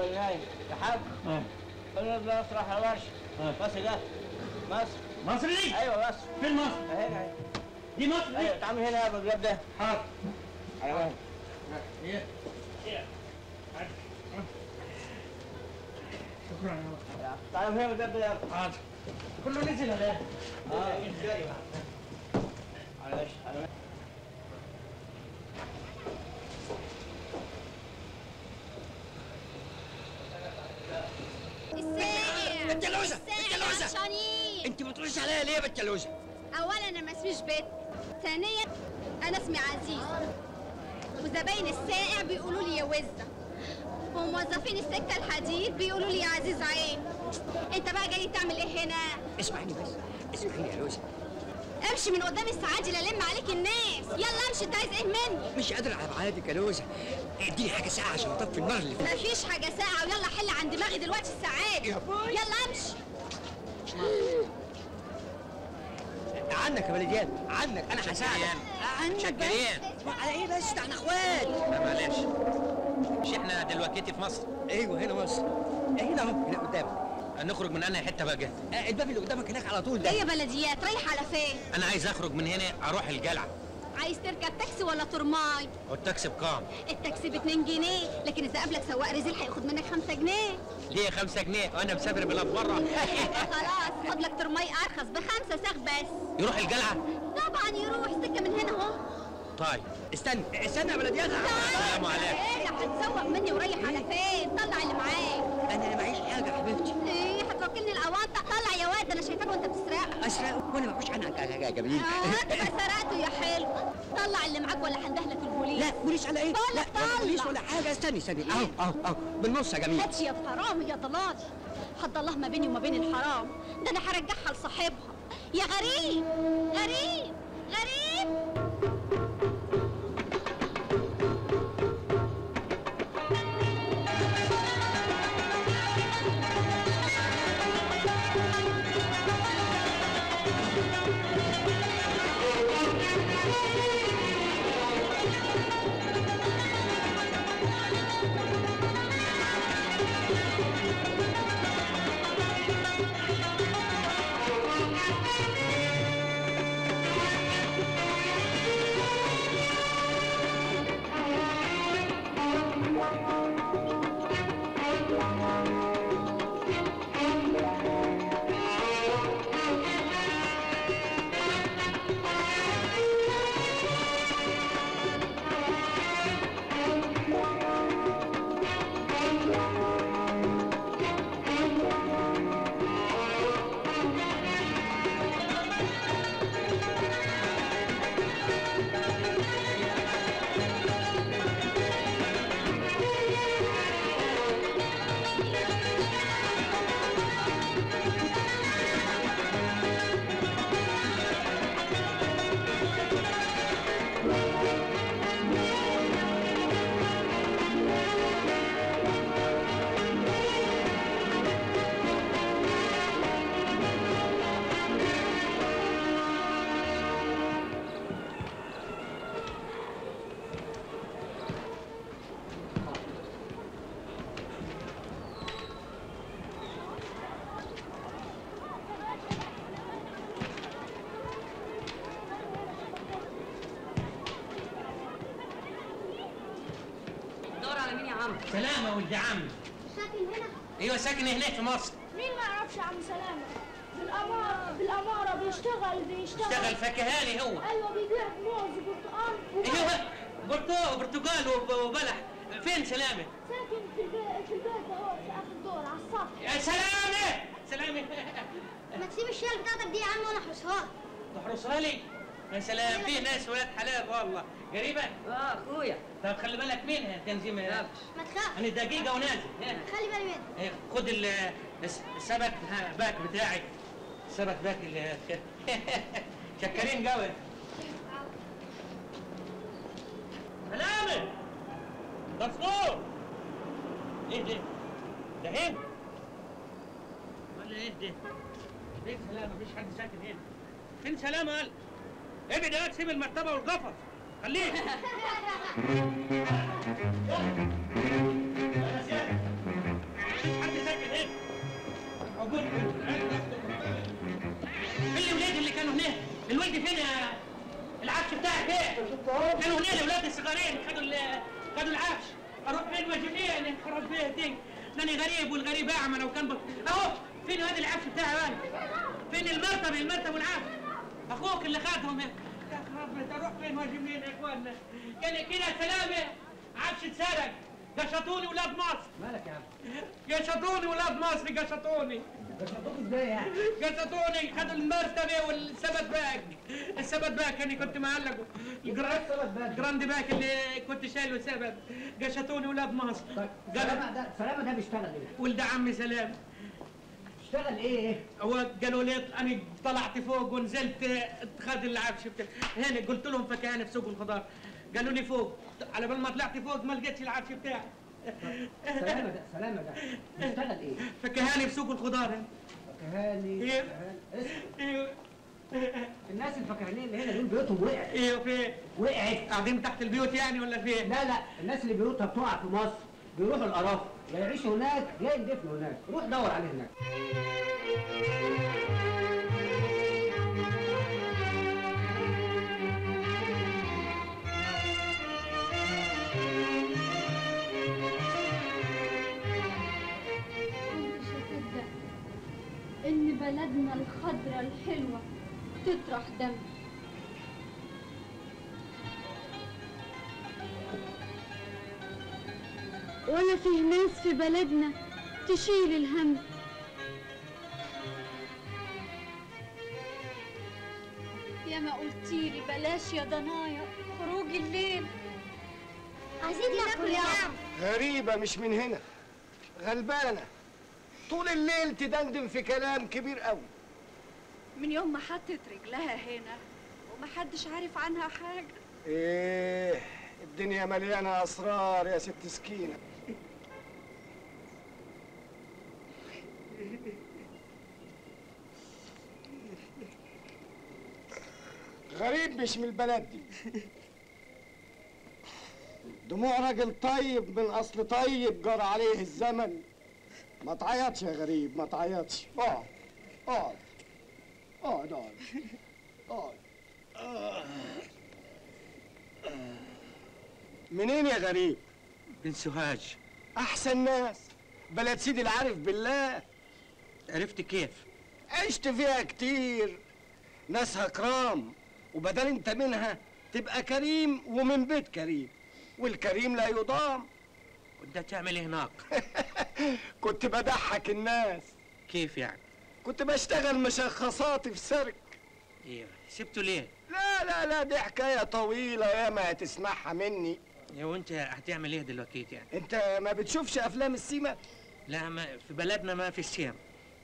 يا نايم يا حاج. انا مصر على ورشه. مصر ده مصر. مصر دي؟ ايوه مصر. فين مصر؟ هنا اهي. دي مصر دي؟ ايوه تعال هنا يا ابو الباب ده. حاضر. على مهلك. ايه؟ شكرا يا بابا. تعال هنا الباب ده يلا. حاضر. كله نزل ولا ايه؟ اه جاي. معلش على بتلوزه بتلوزه. انت بتقوليش عليا ليه يا بتلوزه؟ اولا انا ما اسميش بت، ثانيا انا اسمي عزيز، وزباين السائع بيقولوا لي يا وزه، وموظفين السكة الحديد بيقولوا لي يا عزيز عين. انت بقى جاي تعمل ايه هنا؟ اسمعيني بس، اسمعيني يا لوزه. امشي من قدام السعادي لا لم عليك الناس. يلا امشي، انت عايز ايه مني؟ مش قادر على ابعادك يا لوزه. اديني حاجة ساقعه عشان اطفي النار اللي فيها. مفيش حاجة ساقعه، ويلا حل عن دماغي دلوقتي السعادي. يلا امشي. عنك يا بلديات، عنك انا هساعدك. عنك بس. على ايه بس؟ ده احنا اخوات. لا معلش، مش احنا دلوقتي في مصر؟ ايوه هنا مصر، هنا اهو، هنا قدامك. نخرج من انهي حتة بقى؟ الباب اللي قدامك هناك على طول ده. ايه يا بلديات، رايح على فين؟ انا عايز اخرج من هنا اروح الجلعه. عايز تركب تاكسي ولا ترماي؟ والتاكسي بكام؟ التاكسي ب 2 جنيه، لكن اذا قابلك سواق رزل هياخد منك 5 جنيه. ليه 5 جنيه؟ وانا مسافر بلاد بره. خلاص خد لك ترماي ارخص ب5 ساغ بس. يروح الجلعه؟ طبعا يروح، سكة من هنا اهو. طيب استنى استنى يا بلديات. السلام عليكم. ايه هتسوق مني ورايح على فين؟ طلع اللي معاك. انا اللي معيش حاجة يا حبيبتي. ايه هتوكلني الاونطه؟ طلع يا واد، انا شايفاك وانت بتسرق. اسرق وانا ما بخش عنك يا جميل. اه سرقته يا حلو. طلع اللي معاك ولا هندهلك البوليس. لا بوليس على ايه؟ لا لا بوليس ولا حاجة. استني استني اهو اهو اهو بالنص يا جميل. هاتش يا حرام يا ضلال، حد الله ما بيني وما بين الحرام ده، انا هرجعها لصاحبها. يا غريب غريب غريب. سلامة ولد عمي. ساكن هنا؟ ايوه ساكن هناك في مصر. مين ما يعرفش عم سلامة؟ بالأمارة بالأمارة بيشتغل بيشتغل فكهاني هو. ايوه بيبيع موز وبرتقال. ايوه برتقال وبلح. فين سلامة؟ ساكن في البيت، في البيت اهو في اخر دور على السطح. يا سلامة سلامة. ما تسيب الشيل بتاعتك دي يا عم وانا احرسها لك. تحرسها لي؟ يا سلام، في ناس ولاد حلال والله. قريبة؟ اه اخويا. طب خلي بالك منها تنزيم. ما تخافش، انا دقيقة ونازل. خلي بالي منها. خد السبت باك بتاعي، السبت باك اللي شكرين قوي. سلامة دكتور. ايه ده؟ ده هنا ولا ايه ده؟ فين سلامة؟ مفيش حد ساكن هنا. فين سلامة؟ قال ابعد يا واد، سيب المرتبة والقفص خليك. يا سيادة. عبور. فين الولاد اللي كانوا هنا؟ الولد فين يا العفش بتاعك ايه؟ كانوا هنا الاولاد الصغارين خدوا العفش. اروح فين واجي فين؟ خرب بيتي، لاني غريب والغريب اعمى لو كان اهو فين هذا العفش بتاعي بقى؟ فين المرتب؟ المرتب والعفش اخوك اللي خدهم. يا خرب بيتي، اروح فين واجي منين يا اخوانا؟ كان كده سلامه عفش اتسرق. قشطوني ولاد مصر. مالك يا عم؟ قشطوني ولاد مصر، قشطوني. قشطوك ازاي يعني؟ قشطوني، خدوا المرتبة والسبت باك. السبت باك انا كنت معلقه. ال grand باك اللي كنت شايله سبت. قشطوني ولاد مصر. طيب سلامه ده، سلامه ده بيشتغل ايه؟ ولد عمي سلام. اشتغل ايه؟ هو قالوا لي انا طلعت فوق ونزلت خد العفش بتاعي هنا، قلت لهم فكهاني في سوق الخضار، قالوا لي فوق، على بال ما طلعت فوق ما لقيتش العفش بتاعي. سلامة ده، سلامة ده بيشتغل ايه؟ فكهاني في سوق الخضار. فكهاني؟ ايوه. ايوه. الناس الفكهانيين اللي هنا دول بيوتهم وقعت. ايوه فين؟ وقعت. قاعدين تحت البيوت يعني ولا فين؟ لا لا، الناس اللي بيوتها بتقع في مصر بيروحوا القرافة، يا يعيشوا هناك يا يندفنوا هناك، روح دور عليه هناك. إن بلدنا الخضرة الحلوة تطرح دم. ولا فيه ناس في بلدنا تشيل الهم. يا ما قلتيلي بلاش يا ضنايا خروج الليل. عايزين ناكل يا عم. غريبة مش من هنا، غلبانة طول الليل تدندن في كلام كبير قوي. من يوم ما حطت رجلها هنا ومحدش عارف عنها حاجة. ايه الدنيا مليانة أسرار يا ست سكينة. غريب مش من البلد دي. دموع راجل طيب من أصل طيب جرى عليه الزمن. ما تعيطش يا غريب، ما تعيطش. اقعد اقعد اقعد اقعد اقعد. منين يا غريب؟ من سوهاج. احسن ناس، بلد سيدي العارف بالله. عرفت كيف؟ عشت فيها كتير، ناسها كرام، وبدل انت منها تبقى كريم ومن بيت كريم، والكريم لا يضام. وانت تعمل ايه هناك؟ كنت بضحك الناس. كيف يعني؟ كنت بشتغل مشخصاتي في سيرك. ايوه، سبته ليه؟ لا لا لا، دي حكاية طويلة ياما هتسمعها مني. يا وانت هتعمل ايه دلوقتي يعني؟ انت ما بتشوفش افلام السيما؟ لا، ما في بلدنا ما في السيما،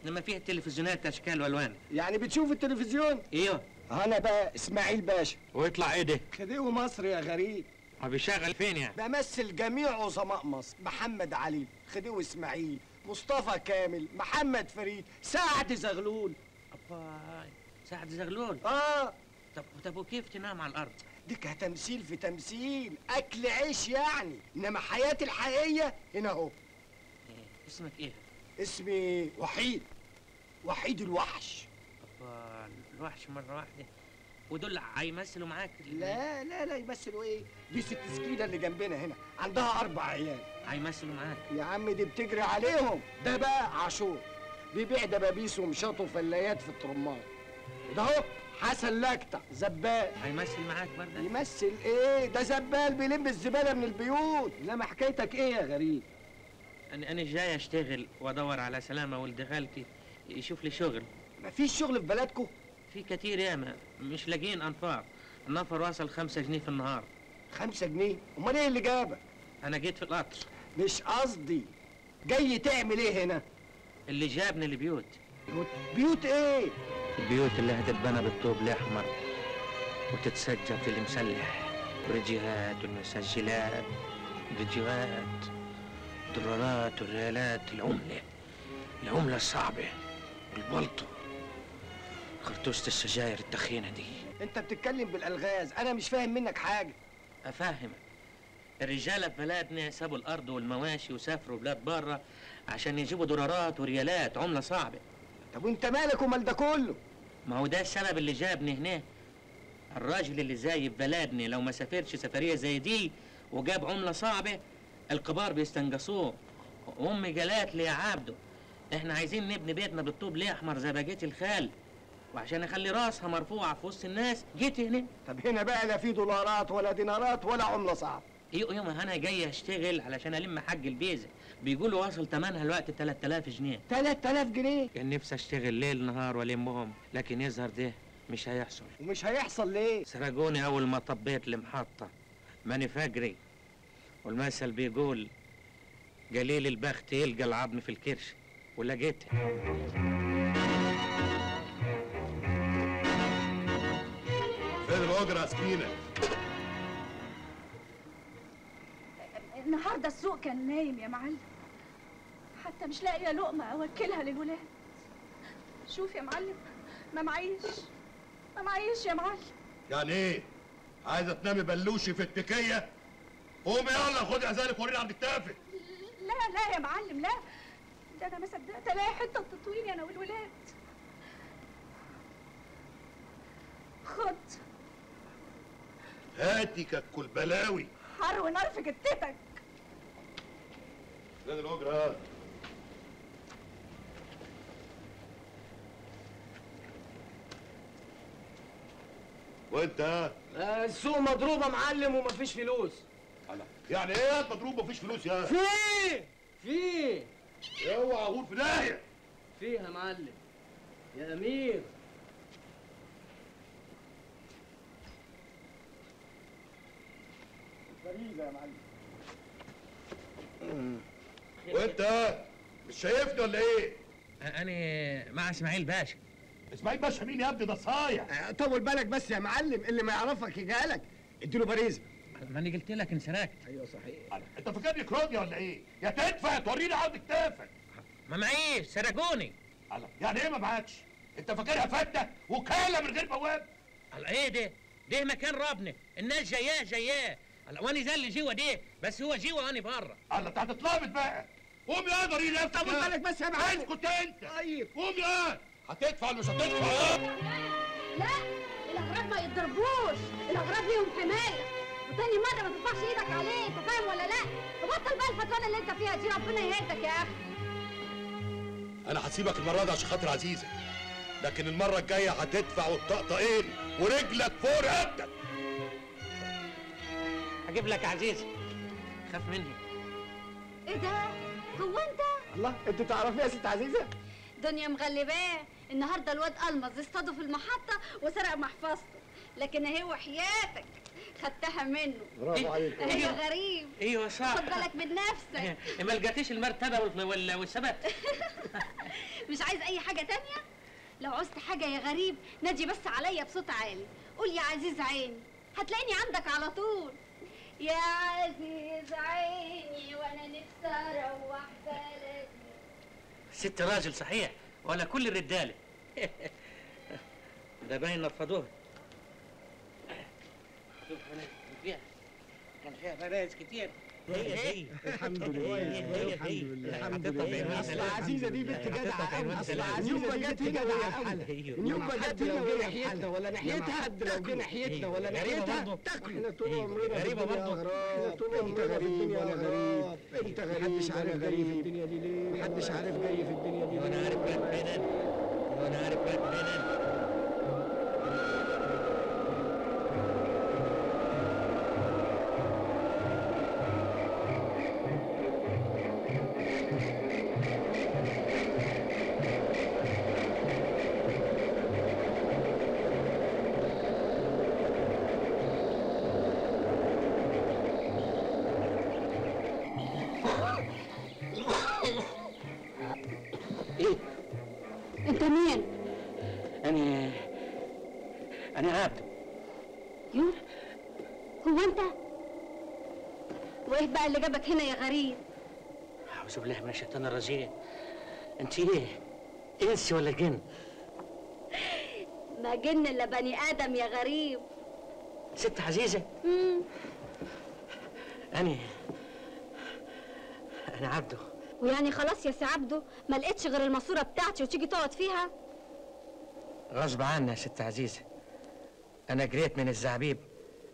انما فيه تلفزيونات اشكال والوان. يعني بتشوف التلفزيون؟ ايوه. انا بقى اسماعيل باشا. ويطلع ايه ده؟ خديوي مصر يا غريب. هو بيشغل فين يعني؟ بمثل جميع عظماء مصر، محمد علي، خديوي اسماعيل، مصطفى كامل، محمد فريد، سعد زغلول. ابا سعد زغلول؟ اه. طب وكيف تنام على الارض؟ دي تمثيل في تمثيل، اكل عيش يعني، انما حياتي الحقيقية هنا اهو. إيه اسمك ايه؟ اسمي وحيد، وحيد الوحش. ابا الوحش مرة واحدة. ودول هيمثلوا معاك؟ لا لا لا، يمثلوا ايه؟ دي ست سكينة اللي جنبنا هنا، عندها 4 عيال. هيمثلوا معاك؟ يا عم دي بتجري عليهم. ده بقى عاشور، بيبيع دبابيس ومشاط وفلايات في الطرمات. وده اهو حسن لكتة زبال. هيمثل معاك برضه؟ يمثل ايه؟ ده زبال بيلم الزبالة من البيوت. انما حكايتك ايه يا غريب؟ انا جاي اشتغل وادور على سلامه ولد خالتي يشوف لي شغل. مفيش شغل في بلدكم؟ في كتير ياما، مش لاقيين انفار. النفر وصل 5 جنيه في النهار. 5 جنيه؟ امال ايه اللي جابك؟ انا جيت في القطر. مش قصدي، جاي تعمل ايه هنا؟ اللي جابني البيوت. بيوت؟ بيوت ايه؟ البيوت اللي هتتبنى بالطوب الاحمر وتتسجل في المسلح، والرجيهات والمسجلات، الرجيهات، الدولارات والريالات، العملة، العملة الصعبة، البلطو، خرطوشة السجاير التخينة دي. انت بتتكلم بالالغاز، انا مش فاهم منك حاجة. افهمك. الرجالة في بلدنا سابوا الارض والمواشي وسافروا بلاد بره عشان يجيبوا دولارات وريالات، عملة صعبة. طب وانت مالك ومال ده كله؟ ما هو ده السبب اللي جابني هنا. الراجل اللي زي في بلدنا لو ما سافرش سفرية زي دي وجاب عمله صعبة الكبار بيستنجصوه. امي قالت لي يا عبده احنا عايزين نبني بيتنا بالطوب الاحمر زي بقية الخال، وعشان اخلي راسها مرفوعة في وسط الناس جيت هنا. طب هنا بقى لا في دولارات ولا دينارات ولا عمله صعبة. ايوه يوم انا جاي اشتغل علشان الم حق البيزه، بيقولوا وصل ثمنها الوقت 3000 جنيه. 3000 جنيه؟ كان نفسي اشتغل ليل نهار والمهم، لكن يظهر ده مش هيحصل. ومش هيحصل ليه؟ سرقوني اول ما طبيت المحطة، ماني فجري، والمثل بيقول قليل البخت يلقى العظم في الكرش، ولقيتها. فين الاجرة يا سكينة؟ النهارده السوق كان نايم يا معلم، حتى مش لاقيه لقمة اوكلها للولاد. شوف يا معلم، ما معيش يا معلم. يعني ايه؟ عايزه تنامي بلوشي في التكيه؟ قومي يلا خدي عزالك وريني عند التافه. لا لا يا معلم لا، ده انا ما صدقت الاقي حتة تطويني انا والولاد. خد. هاتي كاكل بلاوي. حر ونار في جتتك. فين الاجرة؟ وانت؟ السوق مضروبة معلم ومفيش فلوس. يعني ايه مضروب ومفيش فلوس يا؟ في اوعى اقول في داهية. فيها معلم يا امير. فريزه يا معلم. وانت مش شايفني ولا ايه؟ انا مع اسماعيل باشا. اسماعيل باشا مين يا ابني؟ ده صايع. طول بالك بس يا معلم، اللي ما يعرفك يجهلك. اديله باريزه. ما انا قلت لك انسرقت. ايوه صحيح. انت فاكرني كروديا ولا ايه؟ يا تدفع توريني عند كتافك. ما معيش، سرقوني. يعني ايه ما معكش؟ انت فاكرها فته وكالة من غير بواب؟ ايه ده؟ ده مكان ربنا، الناس جاياه جاياه، وانا زي اللي جوا ده، بس هو جوا وانا بره. الله، انت هتتلخبط بقى. قوم يا وريني نفسك. طول بالك بس يا معلم. اسكت انت. طيب قوم يا، هتدفع ولا مش هتدفع؟ لا، الاغراب ما يتضربوش، الاغراب ليهم حماية، وتاني مرة ما ترفعش ايدك عليه، انت فاهم ولا لا؟ وبطل بقى الفترة اللي انت فيها دي، ربنا يهدك يا اخي. انا هسيبك المرة دي عشان خاطر عزيزه، لكن المرة الجاية هتدفع والطقطقين ورجلك فوق رقبتك. هجيب لك عزيزه، خاف مني. ايه ده؟ هو انت؟ الله، انت تعرفي يا ست عزيزه؟ دنيا مغلباه، النهارده الواد المز اصطاده في المحطة وسرق محفظته، لكن اهي وحياتك خدتها منه. برافو عليك. ايوه غريب. ايوه صح. خد بالك من نفسك. ما لقيتيش المرتبة والثبات. مش عايز اي حاجة تانية؟ لو عوزت حاجة يا غريب نادي بس عليا بصوت عالي، قول يا عزيز عيني، هتلاقيني عندك على طول. يا عزيز عيني وانا نفسي اروح بلدي. ست راجل صحيح ولا كل الرجالة. ده باين نفضوها. شوف انا كان فيها بلايز كتير. هي الحمد لله الحمد لله الحمد لله. اصل عزيزه دي بنت جدعه قوي. اصل عزيزه دي بنت جدعه قوي. يوم ما جت لو جه ناحيتنا ولا ناحيتها، لو جه ناحيتنا ولا ناحيتها تاكل. احنا طول عمرنا غريبة برضه. احنا طول عمرنا في الدنيا ولا غريب. انت غريب، محدش عارف جاي في الدنيا دي ليه، محدش عارف جاي في الدنيا دي ليه. وانا عارف رايح فين انا، وانا عارف رايح فين انا. انت مين؟ انا عبده. يوم هو انت؟ وايه بقى اللي جابك هنا يا غريب؟ اعوذ بالله من الشيطان الرجيم. انت ايه؟ انس ولا جن؟ ما جن الا بني ادم يا غريب. ست عزيزه؟ انا عبده. ويعني خلاص يا سي عبده ما لقيتش غير الماسورة بتاعتي وتيجي تقعد فيها؟ غصب عني يا ست عزيزه، انا جريت من الزعبيب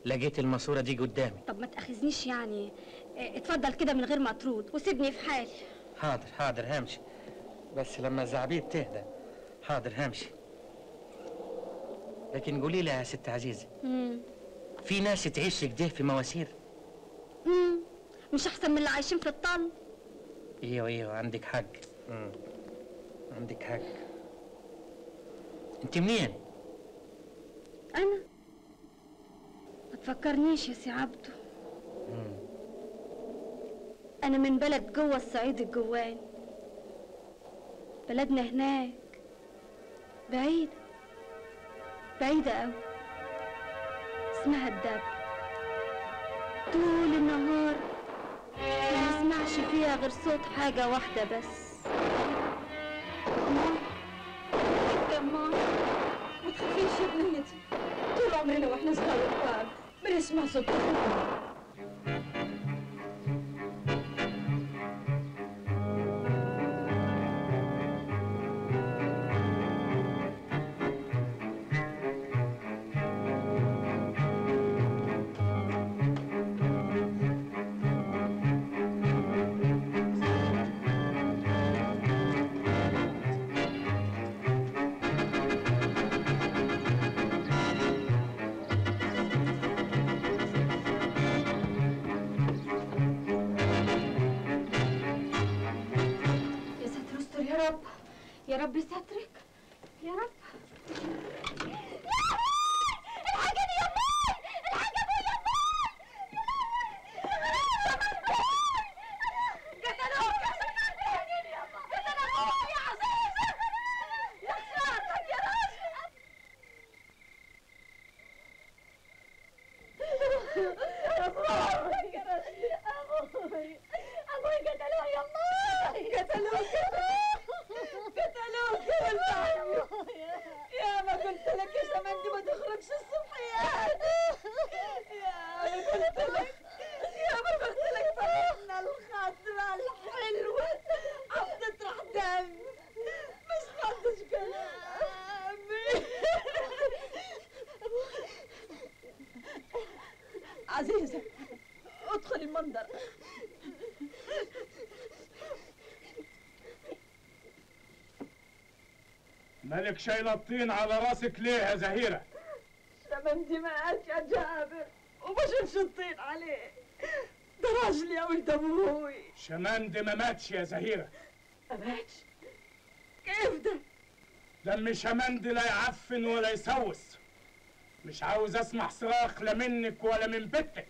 لقيت الماسورة دي قدامي. طب ما تاخذنيش يعني، اتفضل كده من غير ما ترود وسيبني في حالي. حاضر حاضر همشي، بس لما الزعبيب تهدى. حاضر همشي، لكن قولي لي يا ست عزيزه، في ناس تعيش كده في مواسير؟ مش احسن من اللي عايشين في الطل؟ ايوه ايوه عندك حق. عندك حق. انت منين؟ انا؟ ما تفكرنيش يا سي عبده. انا من بلد جوه الصعيد الجواني. بلدنا هناك بعيدة بعيدة قوي، اسمها الدب. طول النهار ما نسمعش فيها غير صوت حاجة واحدة بس. أمان يا أمان، ما تخافيش يا بنيتي، طول عمرنا واحنا صغار وكبار بنسمع صوت طفولنا. يا رب سترك يا رب. الحقني يا ابوي، الحقني يا ابوي، قتلوك قتلوك يا عزيزة، يا خسارتك يا راجل. ابوي ابوي قتلوه يا امي، قتلوك قتلوك يا ولد عمي. يا ما قلت لك يا شمندي ما تخرجش الصبحيات، يا ما قلت لك، يا ما قلت لك بلدنا الخضرا الحلوة عم تطرح دم، ما سمعتش كلامي. عزيزة ادخلي المنظر. مالك شايله الطين على راسك ليه يا زهيره؟ شمندي مات يا جابر وما شيلش الطين عليه، ده راجلي يا ولد ابوي. شمندي ما ماتش يا زهيره. ما ماتش؟ كيف ده؟ دم شمندي لا يعفن ولا يسوس. مش عاوز اسمع صراخ لا منك ولا من بنتك.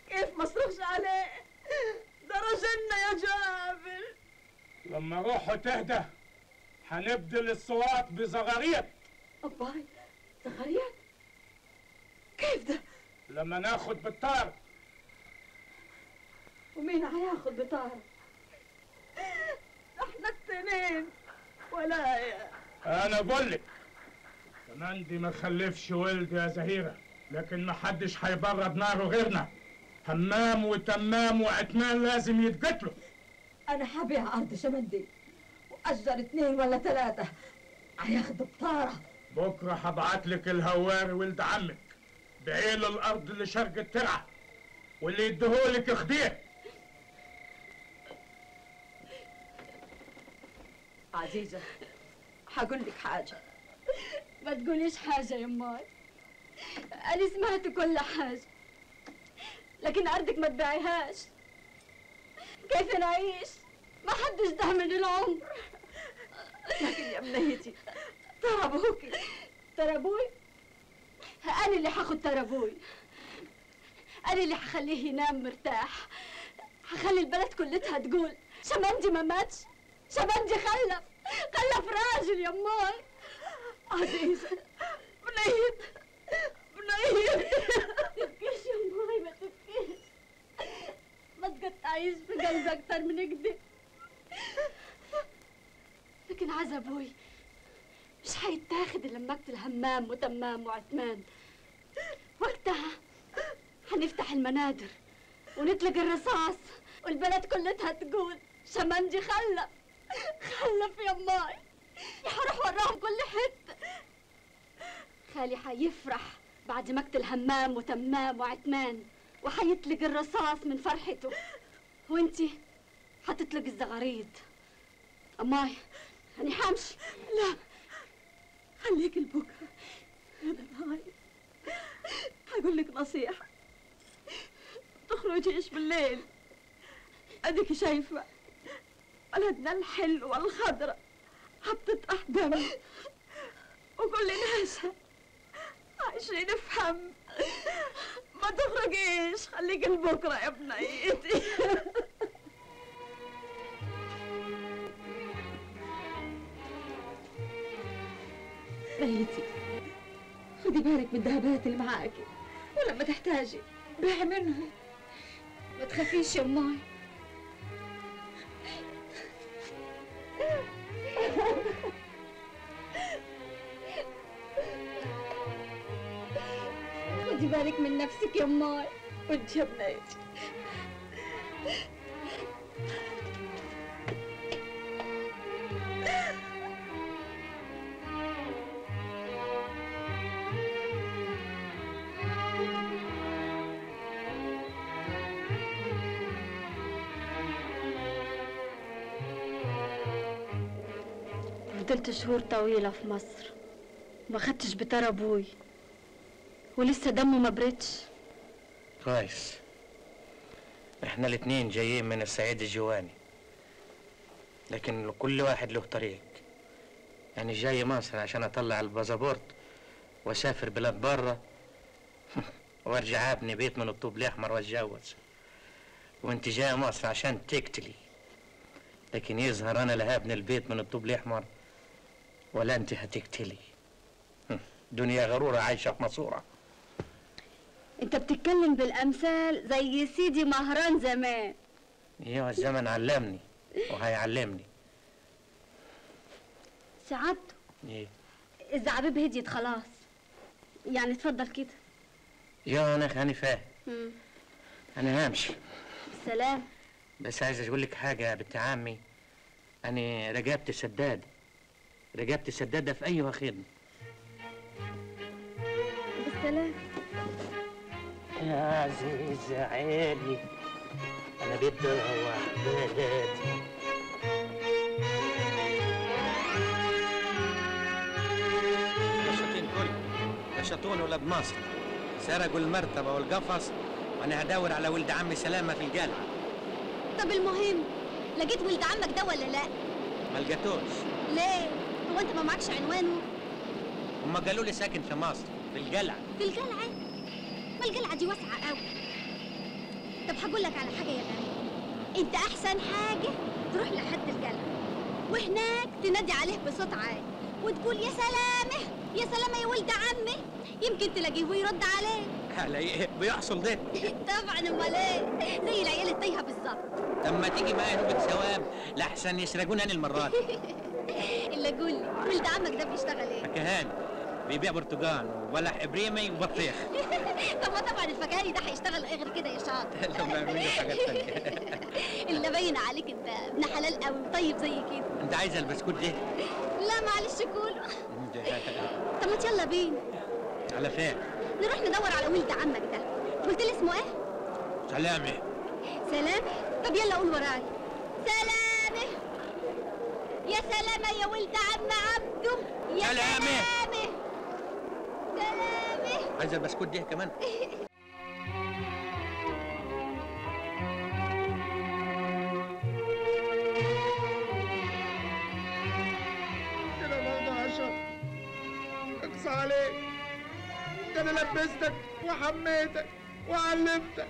كيف ما صرخش عليه؟ ده راجلنا يا جابر. لما روحه تهدى هنبدل الصوات بزغاريط. أباي زغاريط؟ كيف ده؟ لما ناخد بالطار. ومين هياخد بطار؟ احنا التنين ولا يا انا بقول لك شمندي ما خلفش ولد يا زهيرة، لكن ما حدش هيبرد ناره غيرنا. همام وتمام وعتمان لازم يتقتلوا. انا هبيع ارض شمندي وأجر 2 ولا 3 هياخدوا بطارة. بكرة هبعتلك الهواري ولد عمك بعيل الأرض اللي شرق الترعة، واللي يديهولك اخديه. عزيزة هقول لك حاجة. ما تقوليش حاجة يا ماي، أنا سمعت كل حاجة، لكن أرضك ما تبيعيهاش. كيف نعيش؟ ما حدش ضامن العمر. لكن يا بنيتي ترى ابوكي. ترى ابوي؟ انا اللي هاخد ترى ابوي، انا اللي هخليه ينام مرتاح، هخلي البلد كلتها تقول شمندي ما ماتش، شمندي خلف، خلف راجل يا ماي. عزيزة بنيت بنيت، ما تبكيش يا ماي، ما تبكيش، ما تقطعيش في قلبي اكتر من كده. لكن عز ابوي مش هيتاخد الا لما اقتل همام وتمام وعثمان. وقتها هنفتح المنادر ونطلق الرصاص والبلد كلتها تقول شمندي خلف خلف يا ماي، هروح وراهم كل حتة. خالي هيفرح بعد ما اقتل همام وتمام وعتمان، وهيطلق الرصاص من فرحته، وانتي هتطلق الزغاريد. اماي انا همشي. لا خليك لبكرة. انا نهاي هقول لك نصيحة، تخرجيش بالليل. اديك شايفه بلدنا الحلوة الخضرة هبطت احدام، وكل ناسها عايشين في هم. ما تخرجيش، خليك لبكرة يا بنيتي. بنيتي خدي بالك من الذهبات اللي معاكي، ولما تحتاجي بيعي منهم. ما تخافيش يا امي. خدي بالك من نفسك يا امي. وانت يا بنيتي. فضلت شهور طويلة في مصر، ما خدتش بتار ابوي، ولسه دمه ما بردش. كويس، احنا الاتنين جايين من الصعيد الجواني، لكن كل واحد له طريق. يعني جاي مصر عشان اطلع الباسبورت واسافر بلاد بره وارجع ابني بيت من الطوب الاحمر واتجوز، وانت جاي مصر عشان تقتلي، لكن يظهر انا لا هبني البيت من الطوب الاحمر ولا انت هتقتلي. دنيا غرورة عايشة في ماسورة. انت بتتكلم بالامثال زي سيدي مهران زمان. ايوه الزمن علمني وهيعلمني. سعادته ايه؟ الزعابيب هديت خلاص، يعني اتفضل كده. يا انا فاهم. انا همشي. سلام. بس عايز اقول لك حاجة يا بنت عمي، انا رجبت سداد، رجبت سداده في اي خدمة. بالسلامة. يا عزيز عيني انا بدي اروح بلدي. نشاطين كل نشاطون ولاد مصر سرقوا المرتبة والقفص، وانا هدور على ولد عمي سلامه في الجلعه. طب المهم لقيت ولد عمك ده ولا لا؟ ما لقيتوش. ليه؟ هو انت ما معكش عنوانه؟ هما قالوا لي ساكن في مصر في الجلعه. في الجلعه؟ ما الجلعه دي واسعة قوي. طب هقول لك على حاجة يا غريب، انت احسن حاجة تروح لحد الجلعه، وهناك تنادي عليه بصوت عالي وتقول يا سلامه يا سلامه يا ولد عمي، يمكن تلاقيه ويرد عليك. على ايه بيحصل ده؟ طبعا امال ايه، زي العيال التايهه بالظبط. طب ما تيجي معايا نوبة ثواب لحسن يسرقونا انا المرة دي. الا قول لي ولد عمك ده بيشتغل ايه؟ فكهاني، بيبيع برتقان وبلح ابريمي وبطيخ. طب ما طبعا الفكهاني ده هيشتغل ايه غير كده يا شاطر؟ لا ما بيعمل حاجات ثانية. الا باين عليك انت ابن حلال قوي وطيب زي كده. انت عايزه البسكوت ده؟ لا معلش كله. طب ما يلا بينا. على فين؟ نروح ندور على ولد عمك ده. قلت لي اسمه ايه؟ سلامه. سلامه؟ طب يلا قول ورايا. سلامه يا سلامه يا ولد عم عبده، يا سلامه سلامه. عايزه البسكوت ده كمان؟ كده برضه يا اشرف، اقصى عليك، ده انا لبستك وحميتك وعلمتك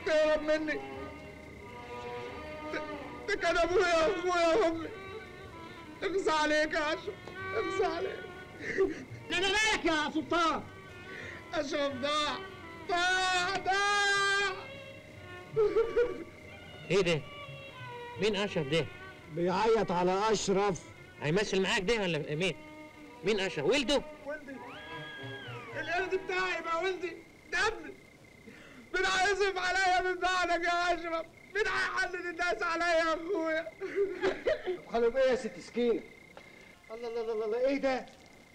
تهرب مني. ده كان ابويا واخويا وامي. اقصى عليك يا اشرف، اقصى عليك. ده انا مالك يا سلطان؟ اشرف ضاع ضاع ضاع. ايه ده؟ مين اشرف ده؟ بيعيط على اشرف. هيمثل معاك ده ولا مين؟ مين اشرف؟ ولده؟ ولدي القرد بتاعي بقى ولدي، ده ابني. بينعزف عليا من بعدك يا اشرف. مين هيحنن الناس عليا يا اخويا؟ خلوا بايه يا ست سكينة؟ الله الله الله الله، ايه ده؟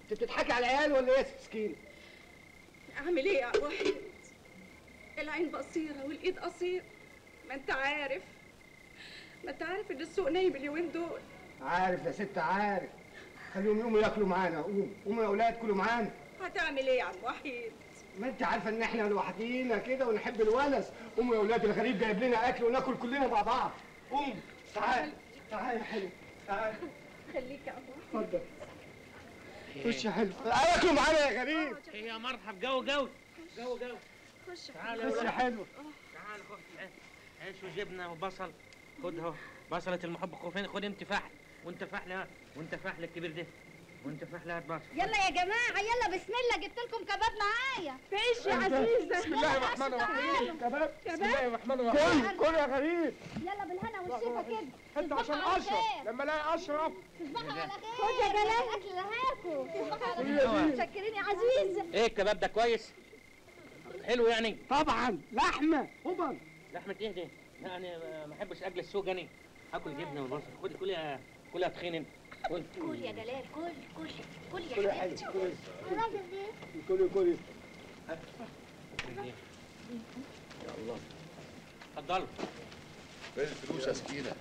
انت بتضحكي على العيال ولا ايه يا ست سكينة؟ اعمل ايه يا وحيد؟ العين بصيرة والايد قصيرة، ما انت عارف، ما انت عارف ان السوق نايم اليومين دول. عارف يا ست عارف. خليهم يقوموا ياكلوا معانا. قوموا قوموا يا اولاد كلوا معانا. هتعمل ايه يا عم وحيد؟ ما انت عارفه ان احنا لوحدينا كده ونحب الونس. قوموا يا اولاد، الغريب جايب لنا اكل وناكل كلنا مع بعض. قوم تعال تعال يا حلو، تعال. خليك يا عم وحيد. اتفضل. خش يا حلو، تعال اكلوا معانا يا غريب. ايه يا مرحب، جو جو جو جو. خش خش يا حلو. تعال خد عيش وجبنه وبصل. خد اهو بصلة المحب. خد خد انت فحل، وانت فحل ها، وانت فحل الكبير ده، وانت فحل هات بصل. يلا يا جماعة يلا بسم الله، جبت لكم كباب معايا. تعيش يا عزيزه. بسم الله الرحمن الرحيم. كباب. بسم الله الرحمن الرحيم. كل كل يا غريب. يلا بالهنا والشفا كده. انت عشان اشرف، لما الاقي اشرف. تصبحوا على خير. خد يا جلال اكل هاكل. تصبحوا على خير. متشكرين يا عزيزه. ايه الكباب ده كويس؟ حلو يعني؟ طبعا لحمه. طبعا لحمه ايه دي؟ لا انا ما احبش اكل السوق، انا هاكل جبنه وبصل. خد كل يا كل يا تخين انت. كل كل يا جلال، كل كل كل يا حبيبتي. كل كل كل. يا الله اتفضلوا. فين الفلوس يا سكينة؟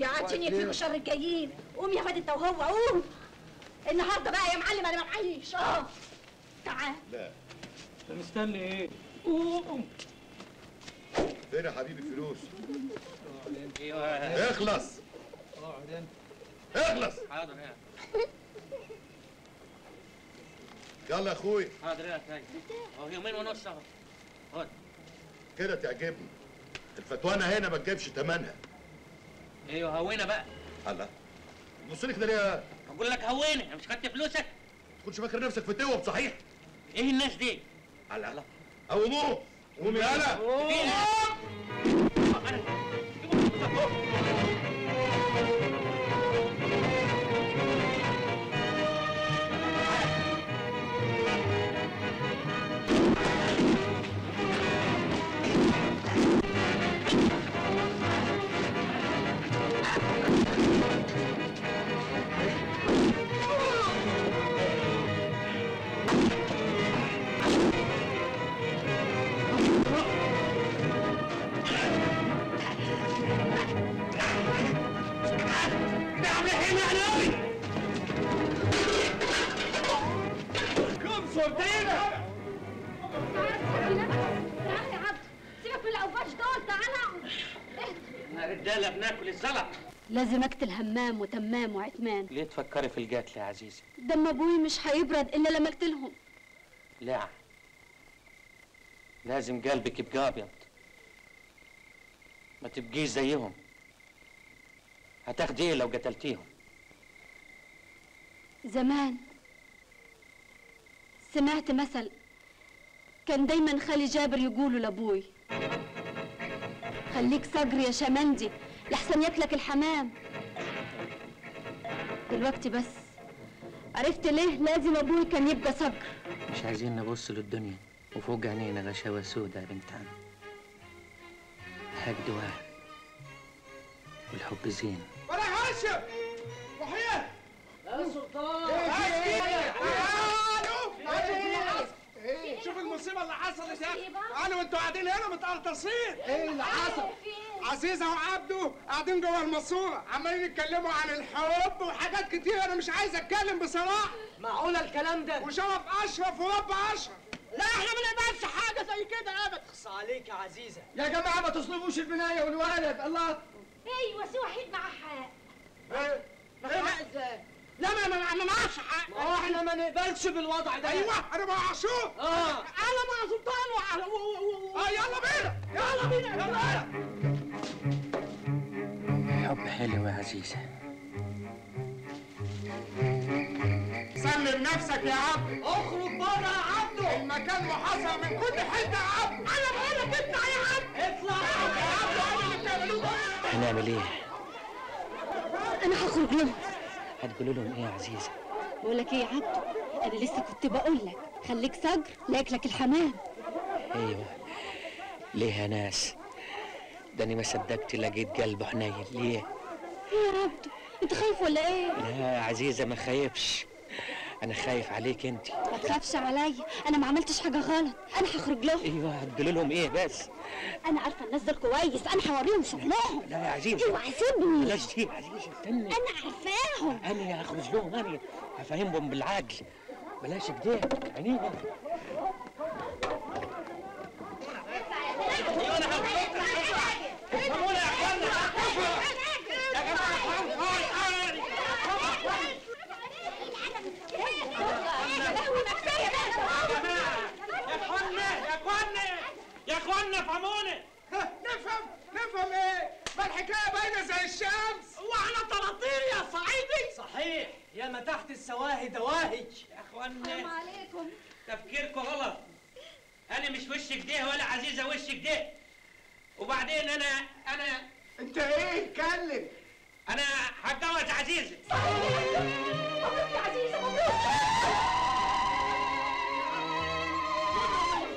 يا عشان يكفيكوا شر الجايين. قوم يا واد انت وهو، قوم. النهارده بقى يا معلم انا ما معيش. تعال. لا انت مستني ايه؟ قوم. فين يا حبيبي الفلوس؟ ايوه اخلص. اقعد انت. اخلص. حاضر يا يلا يا اخويا. حاضر يا سيد. اهو يومين ونص اهو. خد. كده تعجبني. الفتوانه هنا ما تجيبش ثمنها. ايوه هوينا بقى. الله. بص لي كده ليه؟ بقول لك هوينا، مش خدت فلوسك؟ ما تكونش فاكر نفسك فتوه بصحيح. ايه الناس دي؟ الله. قوموه. قوم يالا. قوم. تعال يا عبد، سيبك من الاوباش دول، تعال اقعد. احنا رجاله بناكل الزلط. لازم اقتل همام وتمام وعثمان. ليه تفكري في القتل يا عزيزه؟ دم ابوي مش هيبرد الا لما اقتلهم. لا لازم قلبك يبقى ابيض، ما تبقيش زيهم. هتاخدي ايه لو قتلتيهم؟ زمان سمعت مثل كان دايما خالي جابر يقوله لابوي، خليك صقر يا شمندي لحسن ياكلك الحمام. دلوقتي بس عرفت ليه لازم ابوي كان يبقى صقر. مش عايزين نبص للدنيا وفوق عينينا غشاوة سودة يا بنت عم. الحقد واحد والحب زين. ولا هاشم وحيد يا سلطان. ايه شوف المصيبة اللي حصلت يا اخي. تعالوا وانتوا قاعدين هنا متقرطصين. ايه اللي حصل؟ عزيزه وعبده قاعدين جوه الماسورة عمالين يتكلموا عن الحب وحاجات كتير، انا مش عايز اتكلم بصراحة. معقولة الكلام ده؟ وشرف اشرف ورب اشرف. لا احنا ما نقبلش حاجة زي كده ابدا. اخص عليك يا عزيزه. يا جماعة ما تصلبوش البناية والولد. الله. ايوه سي وحيد معاه حق. ايه؟ معاه ازاي؟ لا ما معاش حق. ما هو احنا ما نقبلش بالوضع ده. ايوه انا مع عاشور. انا مع سلطان وعلى يلا بينا يلا بينا يلا بينا. الحب حلو يا عزيزه. سلم نفسك يا عبد. اخرج بره يا عبده. المكان محاصر من كل حتة يا عبد. انا بقول لك اطلع يا عبد. اطلع يا عبد. ايه اللي بتعملوه ده؟ هنعمل ايه؟ انا هخرج لهم. هتقولوا لهم ايه يا عزيزه؟ بقول لك ايه يا عبده، انا لسه كنت بقول لك خليك صقر لا ياكلك الحمام. ايوه ليها ناس ده انا ما صدقت لقيت قلبه حنين. ليه؟ يا عبدو انت خايف ولا ايه؟ لا يا عزيزه ما خايفش، انا خايف عليك انت. ما تخافش عليا، انا ما عملتش حاجة غلط، انا هخرج لهم. ايوه هتقولي لهم ايه بس؟ انا عارفه الناس دول كويس، انا هوريهم شغلهم. لا يا عزيزه اوعى سيبني. بلاش دي يا عزيزه، استني. انا عارفاهم، انا هخرج لهم، انا هفهمهم بالعدل. بلاش كده عينيهم. افهمونا يا اخوانا، يا جماعة يا اخوانا افهمونا. نفهم ايه؟ ما الحكاية باينة زي الشمس. واحنا طراطير يا صعيدي. صحيح، يا ما تحت السواهي دواهج. يا اخوانا السلام عليكم. تفكيركم غلط، انا مش وش كده ولا عزيزه وش كده. وبعدين انا انت ايه؟ اتكلم. انا هتجوز عزيزه. صحيح، مبروك يا عزيزه، مبروك.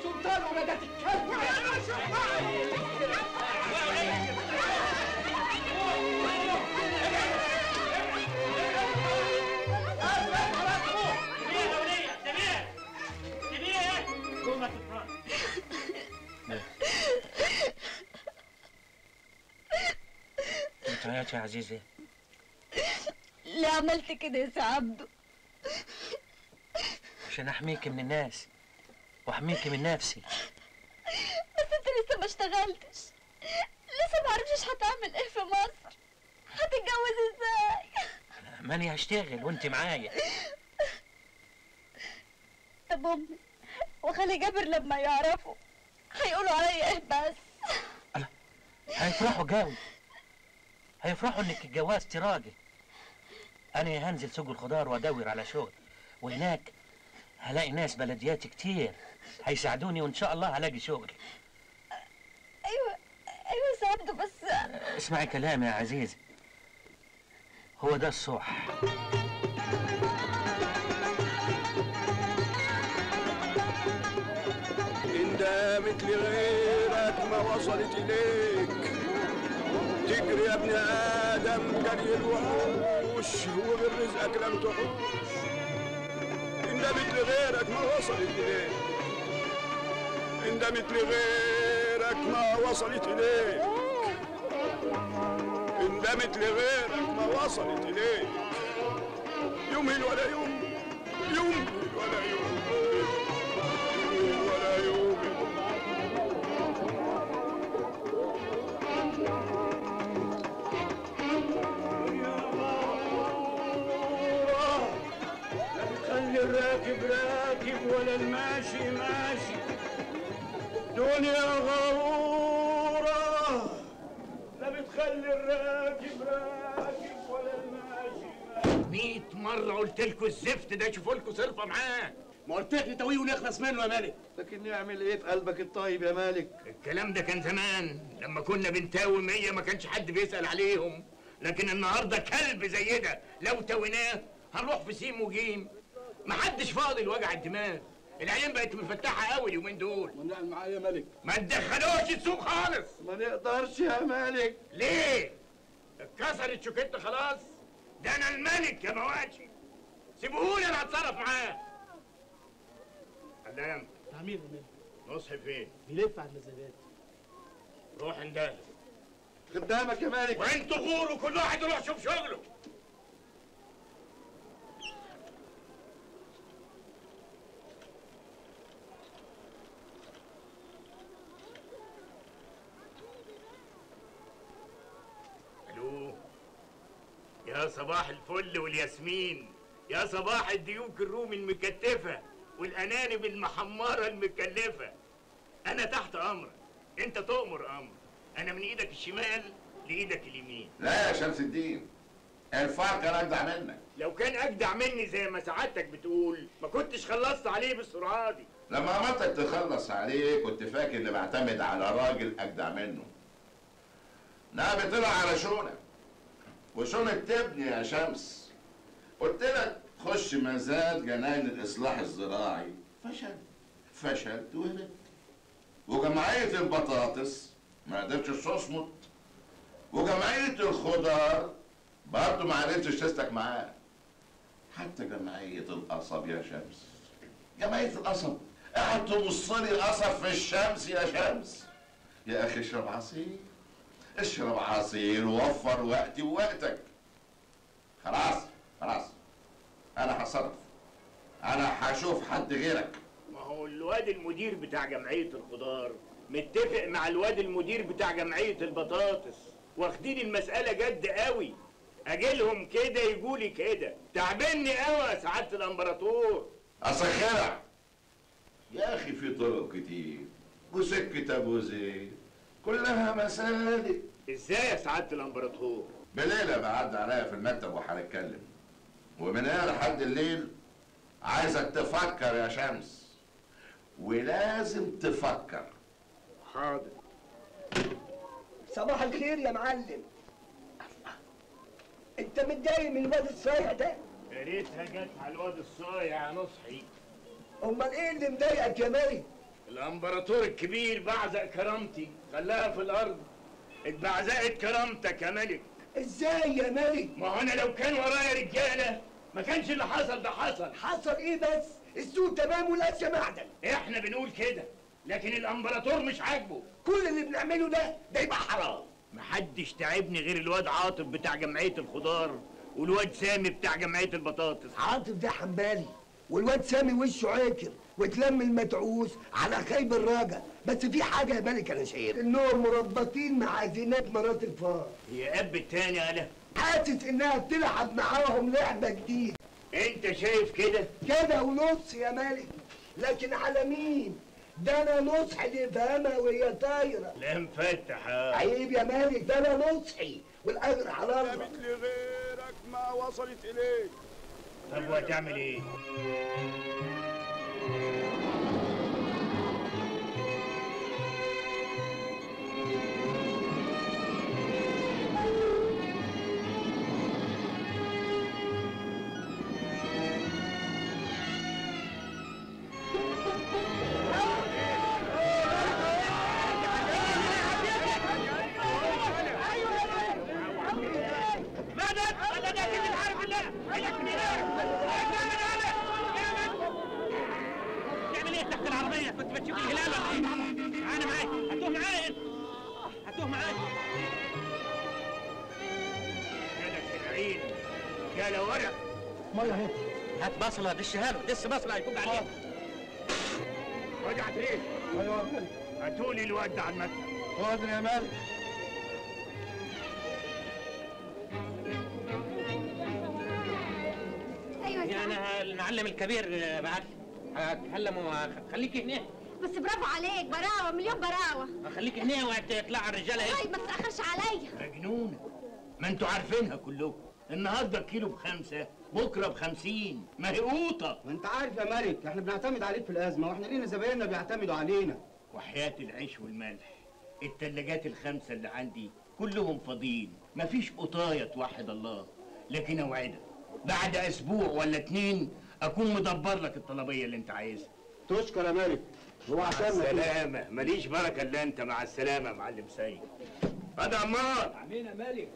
سلطان ولادات الكلب. ما يا عزيزة ليه عملت كده يا سي عبدو؟ عشان احميكي من الناس واحميكي من نفسي. بس انت لسه ما اشتغلتش، لسه ما عرفتش هتعمل ايه في مصر، هتتجوز ازاي؟ ماني هشتغل وانت معايا. طب امي وخالي جابر لما يعرفوا هيقولوا عليا ايه بس؟ هيفرحوا جاوي، هيفرحوا انك اتجوزتي راجل. انا هنزل سوق الخضار وادور على شغل، وهناك هلاقي ناس بلديات كتير هيساعدوني، وان شاء الله هلاقي شغل. ايوه ايوه يا عبدو، بس اسمعي كلامي يا عزيزي، هو ده الصح. إن دامت لغيرك ما وصلت إليك، تجري يا ابن آدم جري الوحوش، وغير رزقك لم تحوش. إن دامت لغيرك ما وصلت إليك، إن دامت لغيرك ما وصلت إليك، إن دامت لغيرك ما وصلت إليك. يمهل ولا يمهل، يمهل ولا يمهل، يمهل ولا يمهل. لا بتخلي الراكب راكب ولا الماشي ماشي، دنيا غرورة. لا بتخلي الراكب راكب ولا الماشي ماشي. 100 مرة قلت لكم الزفت ده شوفوا لكم صرفة معاه. ما قلت لك نتويه ونخلص منه يا مالك. لكن نعمل ايه في قلبك الطيب يا مالك؟ الكلام ده كان زمان لما كنا بنتاوي 100 ما كانش حد بيسأل عليهم، لكن النهارده كلب زي ده لو تاويناه هنروح في سيم وجيم. محدش فاضي لوجع الدماغ، العيال بقت مفتحة قوي اليومين دول. ونعمل معاه يا مالك؟ ما تدخلوش السوق خالص. ما نقدرش يا مالك. ليه؟ اتكسرت شوكتنا خلاص؟ ده انا الملك يا مواشي، سيبوهولي انا هتصرف معاه. علام. تعمير يا مالك. نصحي فين؟ بيلف على المزادات. روح اندهله. خدامك يا مالك. وانتوا غوروا، كل واحد يروح يشوف شغله. الو، يا صباح الفل والياسمين، يا صباح الديوك الرومي المكتفه والانانب المحمره المكلفه. انا تحت امرك، انت تؤمر امر، انا من ايدك الشمال لايدك اليمين. لا يا شمس الدين، الفار كان اجدع منك. لو كان اجدع مني زي ما سعادتك بتقول ما كنتش خلصت عليه بالسرعة دي. لما عملتك تخلص عليه كنت فاكر اني بعتمد على راجل اجدع منه. لا، طلع على شونه، وشونه تبني يا شمس. قلت لك خش مزاد جناين الاصلاح الزراعي، فشلت فشلت وهربت. وجمعية البطاطس ما قدرتش تصمت، وجمعية الخضار برضه ما عرفتش تسلك معاه. حتى جمعية القصب يا شمس، جمعية القصب قاعد تبص لي قصب في الشمس يا شمس. يا اخي اشرب عصير، اشرب عصير ووفر وقتي ووقتك. خلاص خلاص انا هتصرف، انا هشوف حد غيرك. ما هو الواد المدير بتاع جمعية الخضار متفق مع الواد المدير بتاع جمعية البطاطس، واخدين المسألة جد قوي. اجيلهم كده يقولي كده، تعبني قوي يا سعادة الامبراطور. اسخرك يا اخي، في طرق كتير وسكة ابو زيد كلها مسالك. ازاي يا سعادة الامبراطور؟ بليلة بعد عليا في المكتب وهنتكلم، ومن هنا لحد الليل عايزك تفكر يا شمس، ولازم تفكر. حاضر. صباح الخير يا معلم. انت متضايق من الواد الصايع ده؟ يا ريتها جت على الواد الصايع يا نصحي. امال ايه اللي مضايقك يا مالك؟ الامبراطور الكبير بعزق كرامتي، خلاها في الارض. اتبعزقت كرامتك يا ملك. ازاي يا ملك؟ ما هو انا لو كان ورايا رجاله ما كانش اللي حصل ده حصل. حصل ايه بس؟ السوق تمام والاسيا معدن. احنا بنقول كده، لكن الامبراطور مش عاجبه. كل اللي بنعمله ده يبقى حرام. محدش تعبني غير الواد عاطف بتاع جمعية الخضار والواد سامي بتاع جمعية البطاطس. عاطف ده حنبالي، والواد سامي وشه عاكر واتلم المدعوس على خيب الراجل. بس في حاجة يا ملك انا شايفها، انهم مربطين مع زينات مرات الفار. هي اب التاني يالا، حاسس انها بتلعب معاهم لعبه جديدة. انت شايف كده؟ كده ونص يا ملك، لكن على مين؟ ده انا نصحي اللي يفهمها وهي طايره. لا مفتح. عيب يا مالك، ده انا نصحي والاجر على الله. جابت لغيرك ما وصلت اليك. طب وهتعمل ايه؟ هات بصله دشها له، دس بصله هيكون عليها. واد عتريس. ايوه يا مالك. هاتولي الواد ده على المكتب. حاضر يا مالك. ايوه يا انا المعلم الكبير بعت لي هتكلم وخليكي هنا. بس برافو عليك، براوه مليون براوه. خليكي هنا وهتطلع الرجالة هنا. طيب ما تتاخرش عليا. مجنونة، ما انتوا عارفينها كلكم. النهارده الكيلو ب5، بكره ب50، ما هي قوطه. ما انت عارف يا ملك احنا بنعتمد عليك في الازمة، واحنا لينا زبايننا بيعتمدوا علينا. وحياه العيش والملح، التلاجات ال5 اللي عندي كلهم فاضيين، مفيش قطايه توحد الله. لكن اوعدك بعد اسبوع ولا 2 اكون مدبر لك الطلبيه اللي انت عايزها. تشكر يا ملك. هو عشان السلامة، ماليش بركة الا انت. مع السلامة يا معلم سيد. هذا عمار. نعمين يا ملك.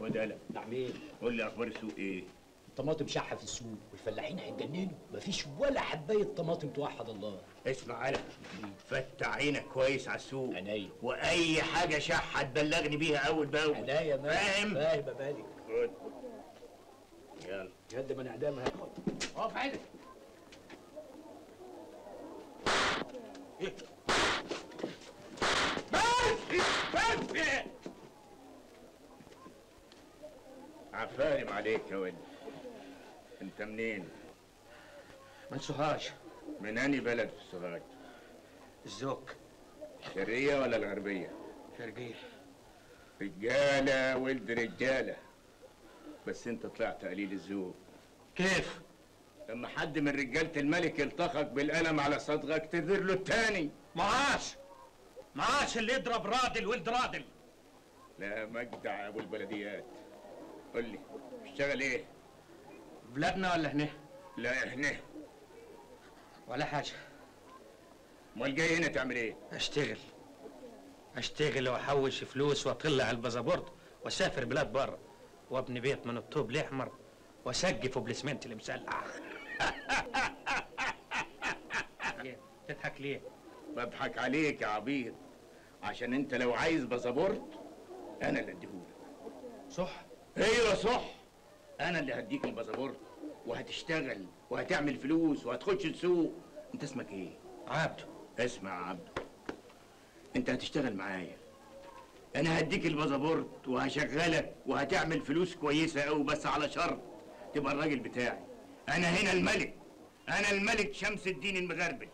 خد قلم. نعمين. قول لي اخبار السوق ايه؟ الطماطم شحه في السوق والفلاحين هيتجننوا، مفيش ولا حبايه طماطم توحد الله. اسمع انا، فتح عينك كويس على السوق. عينيا. واي حاجة شحه تبلغني بيها اول باول. عينيا يا مالك. فاهم؟ فاهم يا مالك. خد يلا. يد من اعدامها. اقف عدل. بس بس. عفارم عليك يا ولد. انت منين؟ من سوهاج. من انهي بلد في سوهاج؟ الزوك. الشرقية ولا الغربية؟ شرقية. رجالة ولد رجالة، بس انت طلعت قليل الذوق. كيف؟ لما حد من رجالة الملك يلطخك بالقلم على صدغك تدير له التاني. معاش معاش اللي يضرب رادل ولد رادل. لا مجدع ابو البلديات. قول لي اشتغل ايه؟ بلادنا ولا هنا؟ لا هنا. ولا حاجة. امال جاي هنا تعمل ايه؟ اشتغل. اشتغل واحوش فلوس واطلع البازابورت واسافر بلاد بره وابني بيت من الطوب الاحمر واسقفه بالاسمنت المسلح. تضحك ليه؟ بضحك عليك يا عبيط، عشان انت لو عايز باسبورت انا اللي اديهولك. صح؟ ايوه صح، انا اللي هديك الباسبورت وهتشتغل وهتعمل فلوس وهتخش السوق. انت اسمك ايه؟ عبده. اسمع يا عبده، انت هتشتغل معايا، انا هديك الباسبورت وهشغلك وهتعمل فلوس كويسة قوي، بس على شرط تبقى الراجل بتاعي. انا هنا الملك، انا الملك شمس الدين المغربل.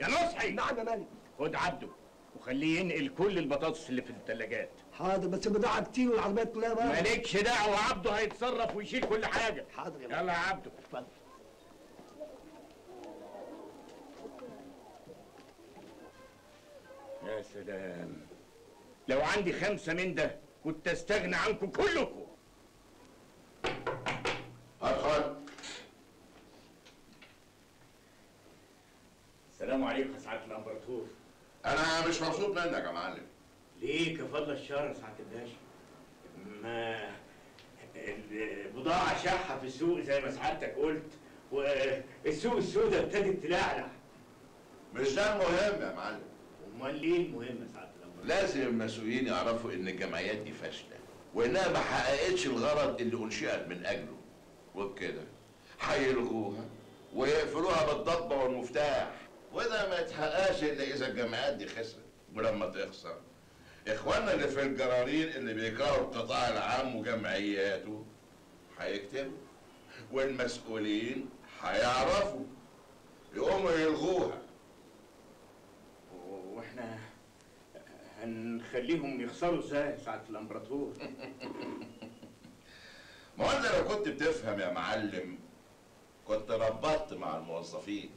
يا نصحي. نعم يا ملك. خد عبده وخليه ينقل كل البطاطس اللي في الثلاجات. حاضر، بس البضاعة كتير والعربيات كلها بقى. مالكش دعوه، عبده هيتصرف ويشيل كل حاجة. حاضر يا ملك. يلا يا عبده. اتفضل. يا سلام، لو عندي 5 من ده كنت استغنى عنكم كلكم. ادخل. السلام عليكم يا سعادة الامبراطور. انا مش مبسوط منك يا معلم. ليه؟ كفضل الشر يا سعادة الباشا. ما البضاعة شحه في السوق زي ما سعادتك قلت، والسوق السوداء ابتدت تلعلع. مش ده المهم يا معلم. امال ليه المهم يا سعادة الامبراطور؟ لازم المسؤولين يعرفوا ان الجمعيات دي فاشلة وانها ما حققتش الغرض اللي انشئت من اجله، وبكده هيلغوها ويقفلوها بالضبه والمفتاح، وده ما يتحققش الا اذا الجمعيات دي خسرت. ولما تخسر، اخواننا اللي في الجرارين اللي بيكرهوا القطاع العام وجمعياته هيكتبوا، والمسؤولين هيعرفوا يقوموا يلغوها. واحنا هنخليهم يخسروا ازاي يا سعادة الامبراطور؟ ما هو انت لو كنت بتفهم يا معلم كنت ربطت مع الموظفين.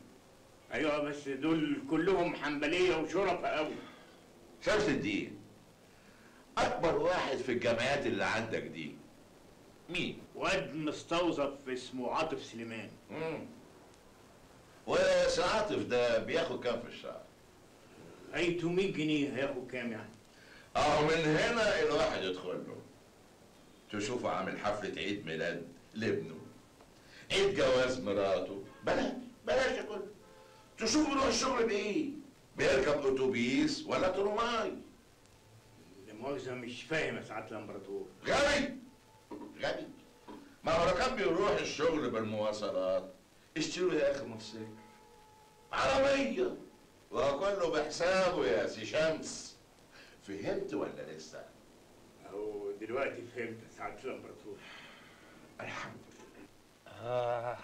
ايوه بس دول كلهم حنبلية وشرفه قوي. شمس الدين، اكبر واحد في الجمعيات اللي عندك دي مين؟ واد مستوظف اسمه عاطف سليمان. وعاطف ده بياخد كام في الشهر؟ اي 100 جنيه. هياخد كام يعني؟ اهو من هنا الواحد يدخل له، تشوفه عامل حفلة عيد ميلاد لابنه، عيد جواز مراته، بلاش بلاش كله. تشوفه بيروح الشغل بايه؟ بيركب اتوبيس ولا ترماي؟ لا مؤاخذة مش فاهم يا سعادة الامبراطور. غبي غبي، ما هو لو كان بيروح الشغل بالمواصلات اشتروا يا اخي موتوسيكل، عربية، وكله بحسابه يا سي شمس. فهمت ولا لسه؟ اهو دلوقتي فهمت يا سعادة الامبراطور. الحمد لله.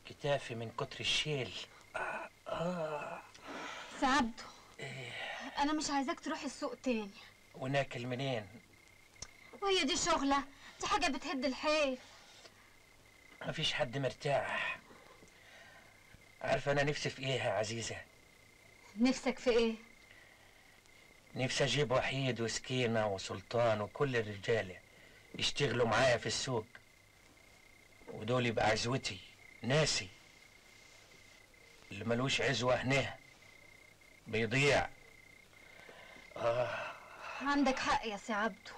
كتافي من كتر الشيل. سي عبده، انا مش عايزاك تروح السوق تاني. وناكل منين؟ وهي دي شغلة؟ دي حاجة بتهد الحيل. مفيش حد مرتاح. عارفة أنا نفسي في إيه يا عزيزة؟ نفسك في إيه؟ نفسي أجيب وحيد وسكينة وسلطان وكل الرجالة يشتغلوا معايا في السوق، ودول يبقى عزوتي، ناسي. اللي ملوش عزوة هنا بيضيع. عندك حق يا سي عبده.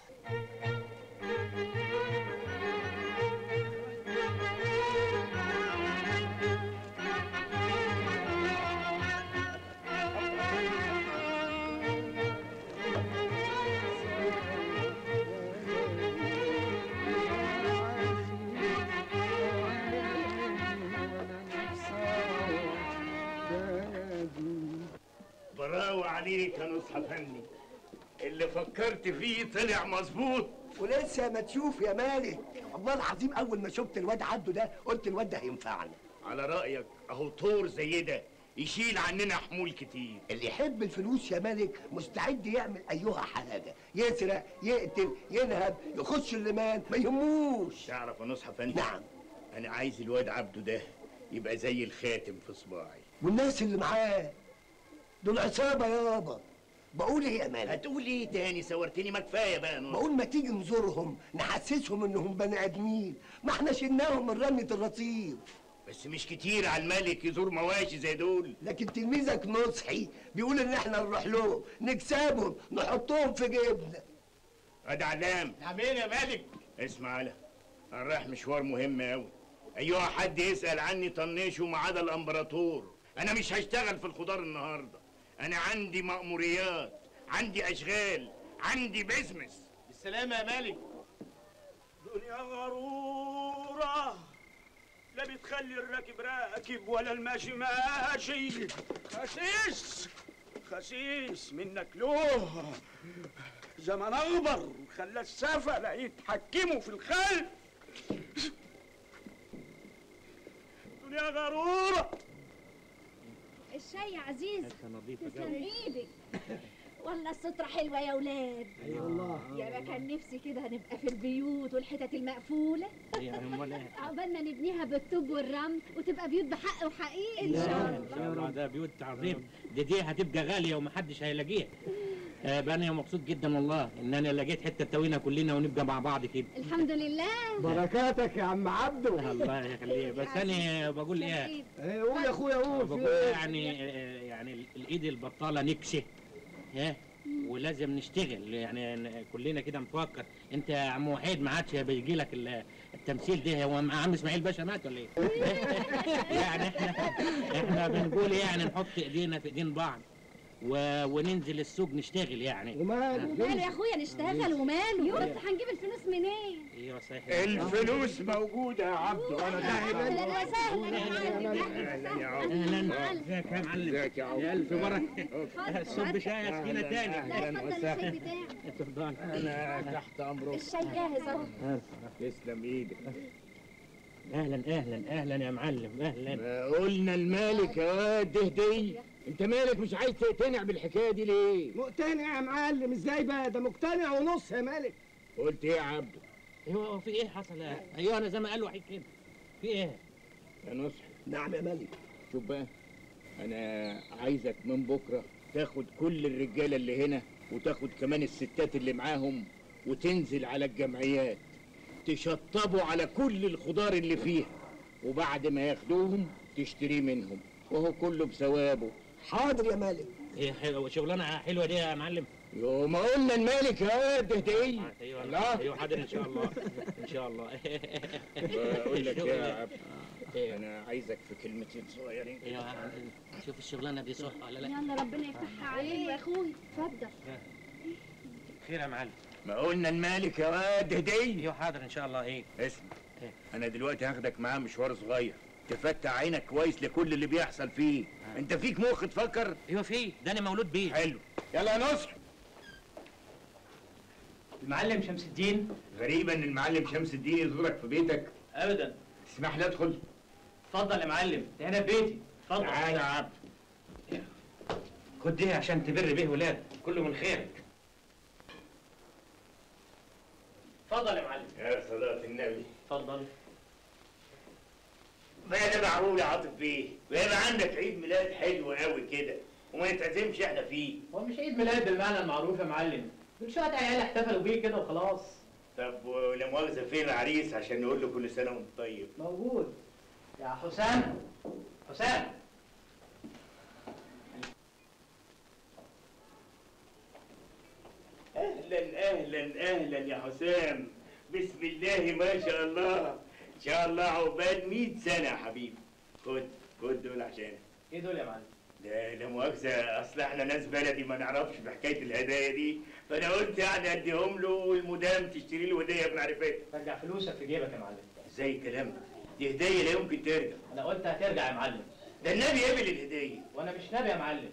براوة عليك يا نصحى فني، اللي فكرت فيه طلع مظبوط. ولسه ما تشوف يا مالك، والله العظيم اول ما شفت الواد عبده ده قلت الواد ده هينفعنا. على رايك اهو طور زي ده يشيل عننا حمول كتير. اللي يحب الفلوس يا مالك مستعد يعمل ايها حاجة، يسرق، يقتل، ينهب، يخش اللمان، ما يهموش. تعرف يا نصحى فندم؟ نعم. انا عايز الواد عبده ده يبقى زي الخاتم في صباعي. والناس اللي معاه دول عصابة يابا. بقول ايه يا مالك؟ هتقول ايه تاني؟ صورتني ما كفاية بقى. نور بقول ما تيجي نزورهم، نحسسهم انهم بني ادمين، ما احنا شلناهم من رمية الرصيف. بس مش كتير على الملك يزور مواشي زي دول. لكن تلميذك نصحي بيقول ان احنا نروح لهم نكسبهم نحطهم في جيبنا. ادي علام. نعمين يا مالك. اسمع يالا، انا رايح مشوار مهم قوي. ايوه حد يسال عني طنشه ما عدا الامبراطور. انا مش هشتغل في الخضار النهارده، انا عندي مأموريات، عندي اشغال، عندي business. بالسلامة يا مالك. دنيا غرورة لا بتخلي الراكب راكب ولا الماشي ماشي. خسيس خسيس منك له، زمن اغبر خلى السفلة يتحكموا في الخلق. دنيا غرورة. الشاي يا عزيز. تسلم ايدك. والله السترة حلوة يا ولاد. اي والله. يا ما كان نفسي كده نبقى في البيوت والحتت المقفولة. عقبال ما نبنيها بالطوب والرمل وتبقى بيوت بحق وحقيقي ان شاء الله. ان شاء الله. ده بيوت عظيم، دي هتبقى غالية ومحدش هيلاقيها. انا مبسوط جدا والله ان انا لقيت حتة تساوينا كلنا ونبقى مع بعض كده. الحمد لله. بركاتك يا عم عبده. الله يخليك. بس انا بقول ايه؟ قول يا اخويا قول. بقول يعني الايد البطالة نكشه، ها، ولازم نشتغل يعني كلنا كده نفكر. انت يا عم وحيد ما عادش بيجي لك التمثيل ده. هو عم اسماعيل باشا مات ولا ايه؟ يعني احنا بنقول يعني نحط ايدينا في ايدين بعض وننزل السوق نشتغل يعني. وماله وماله يا اخويا نشتغل وماله، بس هنجيب الفلوس منين؟ ايوه صحيح. الفلوس موجودة يا عبده. انا اهلا وسهلا اهلا يا عبده. اهلا. ازيك يا معلم؟ ازيك يا عبده؟ يا الف بركة. صب شاي يا سكينة تاني. اهلا وسهلا. اتفضل. انا تحت امرك. الشاي جاهز اهو. تسلم ايدك. اهلا اهلا اهلا يا معلم. اهلا. قلنا المالك يا واد هديه. انت مالك مش عايز تقتنع بالحكاية دي ليه؟ مقتنع يا معلم. ازاي بقى؟ ده مقتنع ونص يا مالك. قلت ايه يا عبده؟ ايوه هو في ايه حصل؟ ايوه انا زي ما قال وحيد كده. في ايه؟ يا نصحي. نعم يا مالك. شوف بقى، انا عايزك من بكره تاخد كل الرجالة اللي هنا وتاخد كمان الستات اللي معاهم وتنزل على الجمعيات تشطبوا على كل الخضار اللي فيها، وبعد ما ياخدوهم تشتريه منهم، وهو كله بثوابه. حاضر يا مالك. ايه حلوة شغلانة حلوة دي يا معلم. يو ما قلنا المالك يا واد هديه. ايوه لا ايوه حاضر ان شاء الله ان شاء الله. بقول لك يا عبد، انا عايزك في كلمتين صغيرين. ايوه شوف الشغلانة دي صح ولا لا. يلا ربنا يفتحها عليك يا اخوي. اتفضل. خير يا معلم. ما قلنا المالك يا واد هديه. ايوه حاضر ان شاء الله. ايه اسمع، انا دلوقتي هاخدك معاه مشوار صغير تفتح عينك كويس لكل اللي بيحصل فيه. انت فيك مخ تفكر؟ ايوه فيه، ده انا مولود بيه. حلو، يلا يا نصر. المعلم شمس الدين. غريبة ان المعلم شمس الدين يزورك في بيتك. ابدا. تسمح لي ادخل؟ اتفضل يا معلم، ده هنا في بيتي. اتفضل. تعالى يا عبد. خد دي عشان تبر بيه ولادك، كله من خيرك. اتفضل يا معلم. يا صلاة النبي. اتفضل. ما ده معقول يا عاطف بيه؟ ويبقى عندك عيد ميلاد حلو قوي كده وما نتعزمش احنا فيه. هو مش عيد ميلاد بالمعنى المعروف يا معلم، دول شوية عيال احتفلوا بيه كده وخلاص. طب ولا مؤاخذة فين العريس عشان نقول له كل سنة وانت طيب؟ موجود يا حسام. حسام. اهلا اهلا اهلا يا حسام. بسم الله ما شاء الله. ان شاء الله عقبال 100 سنة يا حبيبي. خد خد دول عشانك. ايه دول يا معلم؟ لا لا مؤاخذة، اصل احنا ناس بلدي ما نعرفش في حكاية الهدايا دي، فانا قلت يعني اديهم له والمدام تشتري له هديه بمعرفتها. رجع فلوسك في جيبك يا معلم. ازاي الكلام ده؟ دي هديه لا يمكن ترجع. انا قلت هترجع يا معلم. ده النبي قبل الهدية. وانا مش نبي يا معلم،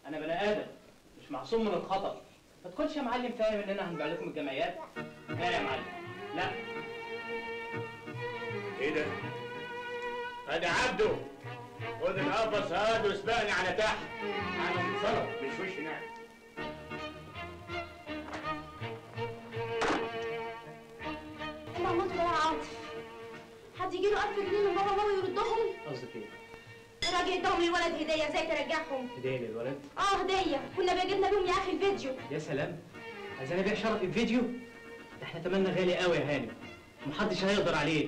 انا بني ادم مش معصوم من الخطأ. ما تكونش يا معلم فاهم اننا هنبيع لكم الجمعيات. لا يا معلم، لا. ايه ده؟ ادي عبده. خد القفص هاد واسبقني على تحت. انا انصرف مش وش نعم. ايه عملته ده يا عاطف؟ حد يجي له 1000 جنيه من بابا بابا يردهم؟ قصدك ايه؟ الراجل اداهم للولد هديه، ازاي ترجعهم؟ هديه للولد؟ اه هديه، كنا بيجيبنا بيهم يا اخي الفيديو. يا سلام، عايزين ابيع شرف الفيديو؟ ده احنا تمنى غالي قوي يا هانم، ومحدش هيقدر عليه.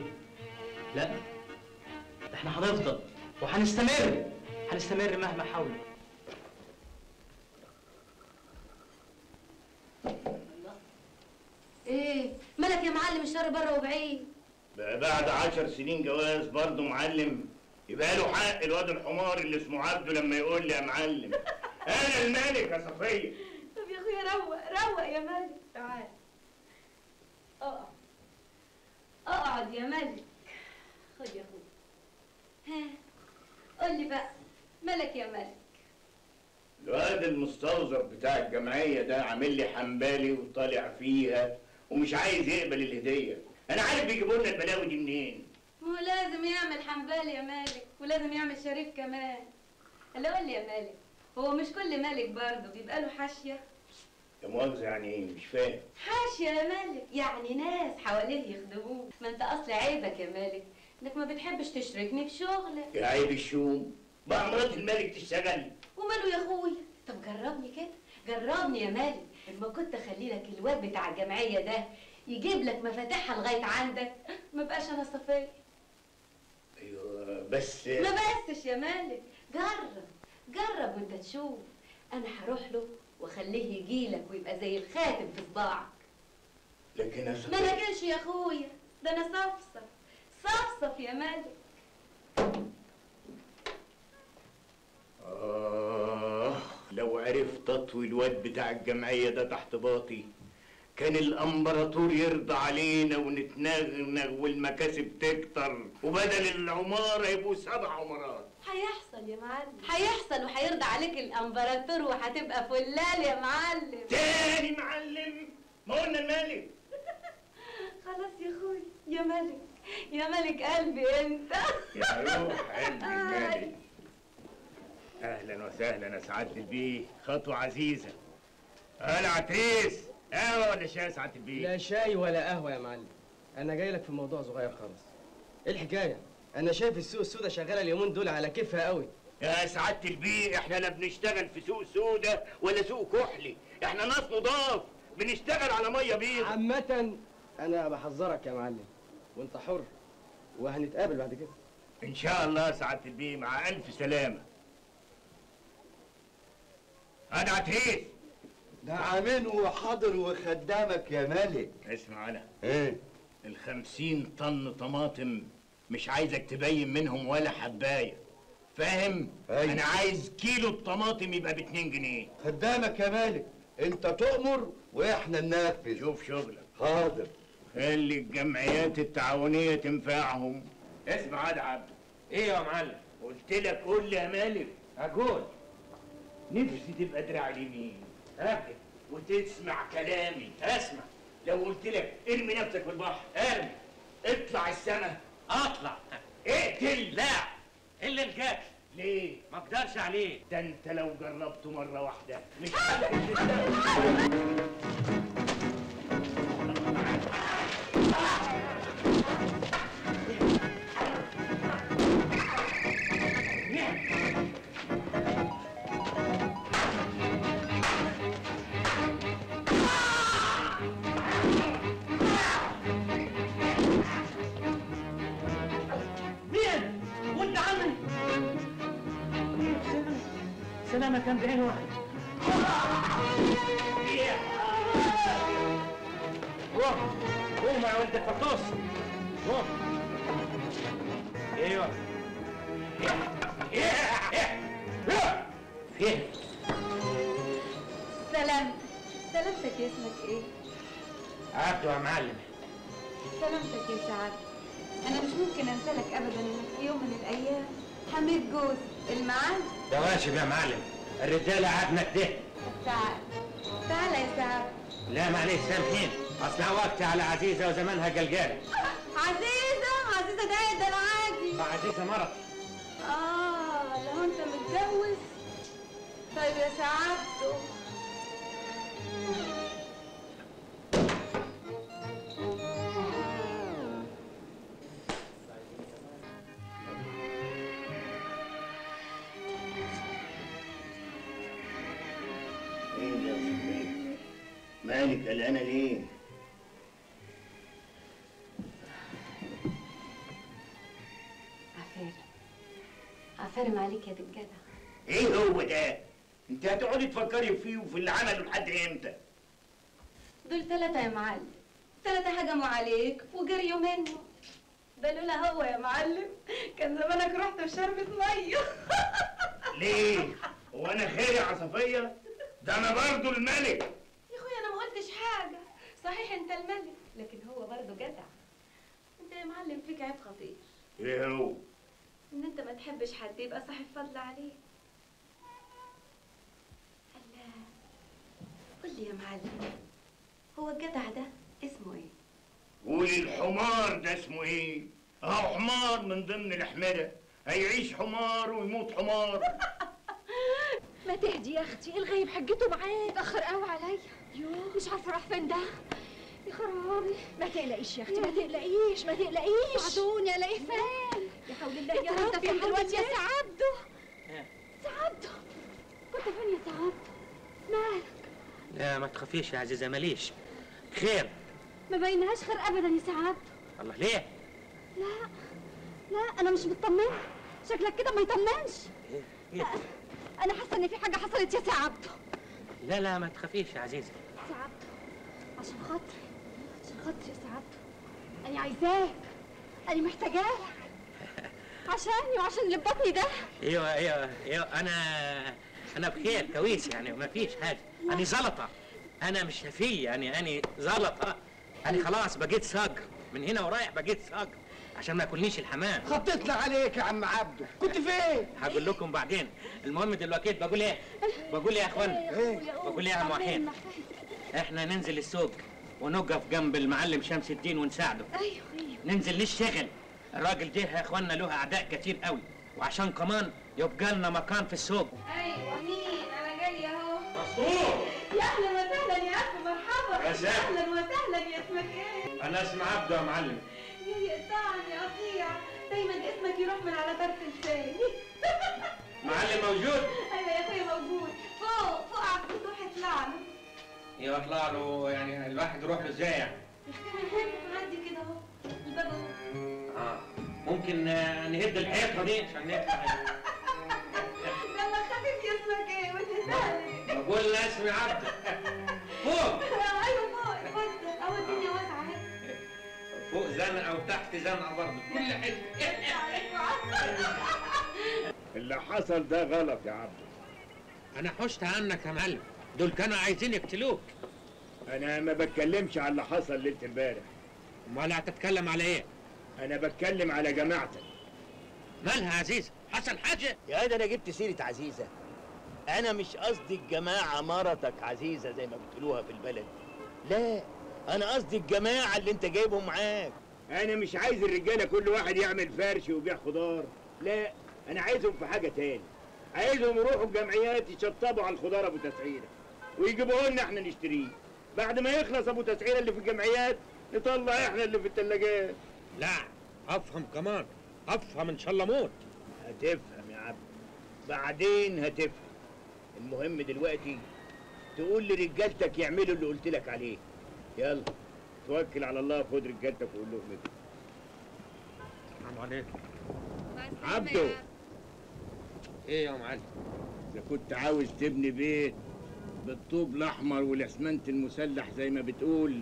لا ده احنا هنفضل وهنستمر، هنستمر مهما حاولوا. ايه مالك يا معلم؟ الشر بره وبعيد. بقى بعد 10 سنين جواز برضه معلم؟ يبقى له حق الواد الحمار اللي اسمه عبده لما يقول لي يا معلم. انا الملك يا صفيه. طب يا اخويا روق روق يا ملك، تعال اقعد اقعد يا ملك. خد يا اخويا، ها قول لي بقى مالك يا ملك؟ الواد المستوظف بتاع الجمعية ده عامل لي حنبالي وطالع فيها ومش عايز يقبل الهدية. انا عارف بيجيبوا لنا البلاوي دي منين. ما هو لازم يعمل حنبالي يا مالك، ولازم يعمل شريف كمان. الا قول لي يا مالك، هو مش كل مالك برضه بيبقى له حاشية؟ يا مؤاخذة يعني ايه؟ مش فاهم. حاشية يا مالك يعني ناس حواليه يخدموه. ما انت اصل عيبك يا مالك انك ما بتحبش تشركني في شغلك. يا عيب الشوم، بقى مرات الملك تشتغل؟ وماله يا اخويا؟ طب جربني كده، جربني يا مالك. اما كنت اخلي لك الواد بتاع الجمعية ده يجيب لك مفاتيحها لغاية عندك، ما بقاش انا صفيه. ايوه بس ما بسش يا مالك، جرب جرب وانت تشوف. انا هروح له واخليه يجي لك ويبقى زي الخاتم في صباعك. لكن يا صفيه ما لكنش يا اخويا، ده انا صفصف صفصف يا مالك. لو عرفت اطوي الواد بتاع الجمعية ده تحت باطي كان الامبراطور يرضى علينا ونتنغنغ والمكاسب تكتر، وبدل العمارة يبقوا 7 عمارات. هيحصل يا معلم، هيحصل وهيرضى عليك الامبراطور وهتبقى فلال يا معلم. تاني معلم؟ ما قلنا الملك. خلاص يا اخوي، يا ملك يا ملك قلبي انت. يا روح قلبي الملك. اهلا وسهلا يا سعادة البيه، خطوة عزيزه. انا عتريس، قهوة ولا شاي يا سعادة البيه؟ لا شاي ولا قهوة يا معلم، انا جاي لك في موضوع صغير خالص. ايه الحكاية؟ انا شايف السوق السودا شغالة اليومين دول على كيفها قوي. يا سعادة البيه احنا لا بنشتغل في سوق سودا ولا سوق كحلي، احنا ناس نضاف بنشتغل على مية بيض. عامة انا بحذرك يا معلم وانت حر، وهنتقابل بعد كده ان شاء الله. يا سعادة البيه مع الف سلامه. انا عتريس. ده عامين وحاضر وخدامك يا ملك. اسمع، انا ايه؟ ال50 طن طماطم مش عايزك تبين منهم ولا حبايه، فاهم؟ أيوة. انا عايز كيلو الطماطم يبقى ب2 جنيه. خدامك يا مالك، انت تؤمر واحنا ننفذ. شوف شغلك. حاضر. خلي الجمعيات التعاونية تنفعهم. اسمع يا عبده. ايه يا معلم؟ قلت لك قول لي يا مالك. اقول نفسي تبقى دراع اليمين. اركب وتسمع كلامي. اسمع. لو قلت لك ارمي نفسك في البحر ارمي. اطلع السما اطلع. اقتل. لا الا القتل. ليه؟ ما اقدرش عليه. ده انت لو جربته مرة واحدة مش سلامة كان بعين واحد. قوم قوم يا ولد الفرطوس، قوم. ايوه. فين؟ سلامتك. سلامتك. يا اسمك ايه؟ عبده يا معلم. سلامتك يا سعد، انا مش ممكن انسالك ابدا انك في يوم من الايام حميد جوز المعلم. ده واجب يا معلم، الرجالة قعدنا كده. تعال تعال يا سعد. لا معلش سامحين، اصل وقتي على عزيزه وزمانها قلقانة. عزيزه؟ عزيزه ده العادي. عزيزه مرتي. لو انت متجوز. طيب يا سعادته. ايه ده يا صديقي؟ مالك قلقانة ليه؟ عفارم، عفارم عليك يا دجاله. ايه هو ده؟ انت هتقعدي تفكري فيه وفي اللي عمله لحد امتى؟ دول 3 يا معلم، 3 هجموا عليك وجريوا منه. ده لولا هو يا معلم كان زمانك رحت في شربة مية. ليه؟ هو انا خيري عصفيه؟ ده انا برضه الملك. يا اخويا انا ما قلتش حاجة، صحيح انت الملك لكن هو برضه جدع. انت يا معلم فيك عيب خطير. ايه هو؟ ان انت ما تحبش حد يبقى صاحب فضل عليك. الله، قول لي يا معلم، هو الجدع ده اسمه ايه؟ قولي الحمار ده اسمه ايه؟ اهو حمار من ضمن الحمرة، هيعيش حمار ويموت حمار. ما تهدي يا اختي، الغايب حجته معاه، اتاخر قوي عليا. يوه مش عارفه راح فين ده. يا خرابي. ما تقلقيش يا اختي، ما تقلقيش ما تقلقيش. وعدوني الاقيه فين؟ يا حول الله يا رب. انت فين دلوقتي يا سعدو؟ سعدو كنت فين يا سعدو؟ مالك؟ لا ما تخافيش يا عزيزه، ماليش خير. ما بينهاش خير ابدا يا سعدو. الله ليه؟ لا لا انا مش مطمنه، شكلك كده ما يطمنش. ايه؟ انا حاسه ان في حاجة حصلت يا سعدو. لا لا ما تخافيش يا عزيزه. سعدو عشان خاطري، عشان خاطري يا سعدو، انا عايزاك، انا محتاجاك، عشاني وعشان اللي في بطني ده. ايوه ايوه ايوه، انا بخير كويس يعني، ما فيش حاجة. انا زلطه، انا مش هفيه يعني، انا زلطه، انا خلاص بقيت صقر من هنا ورايح، بقيت صقر عشان ما ياكلنيش الحمام. خطيتنا عليك يا عم عبده، كنت فين؟ هقول لكم بعدين. المهم دلوقتي بقول ايه؟ بقول يا اخوانا، بقول ايه يا عم وحيد، احنا ننزل السوق ونقف جنب المعلم شمس الدين ونساعده. ايوه ايوه، ننزل نشتغل. الراجل ده يا اخوانا له اعداء كتير قوي، وعشان كمان يبقى لنا مكان في السوق. ايوه مين؟ انا جاية اهو. مصطوف. يا اهلا وسهلا يا الف مرحبا. يا سهلا. اهلا وسهلا. يا اسمك ايه؟ انا اسمي عبده يا معلم. يا يقطعني قطيع، دايما اسمك يروح من على طرف لساني. معلم موجود؟ ايوه يا اخويا موجود، فوق فوق على السطوح. اطلع له. ايوه اطلع له، يعني الواحد يروح له ازاي يعني؟ يا اختي من هنا عدي كده اهو، الباب اهو. ممكن نهد الحيطة دي عشان نفتح. لما خفيف يا اسمك ايه وتهزقني. بقول لا اسمي عبده. فوق. ايوه فوق، اتفضل، اهو الدنيا واسعة اهي. فوق زنقه وتحت زنقه برضه، كل حتة. اللي حصل ده غلط يا عبده. انا حشت عنك يا معلم، دول كانوا عايزين يقتلوك. انا ما بتكلمش على اللي حصل ليلة امبارح. امال هتتكلم على ايه؟ انا بتكلم على جماعتك. مالها عزيزه؟ حصل حاجة؟ يا ده انا جبت سيره عزيزه. انا مش قصدي الجماعة مرتك عزيزه زي ما بتقولوها في البلد، لا انا قصدي الجماعة اللي انت جايبهم معاك. انا مش عايز الرجالة كل واحد يعمل فرش ويبيع خضار، لا انا عايزهم في حاجة تاني. عايزهم يروحوا الجمعيات يشطبوا على الخضار ابو تسعيره ويجيبوه لنا احنا نشتريه. بعد ما يخلص ابو تسعيره اللي في الجمعيات نطلع احنا اللي في الثلاجات. لا افهم كمان، افهم ان شاء الله موت. هتفهم يا عبد، بعدين هتفهم. المهم دلوقتي تقول لرجالتك يعملوا اللي قلت لك عليه. يلا توكل على الله، خد رجالتك وقول لهم كده. السلام عليكم. عبده. ايه يا معلم؟ اذا كنت عاوز تبني بيت بالطوب الاحمر والاسمنت المسلح زي ما بتقول،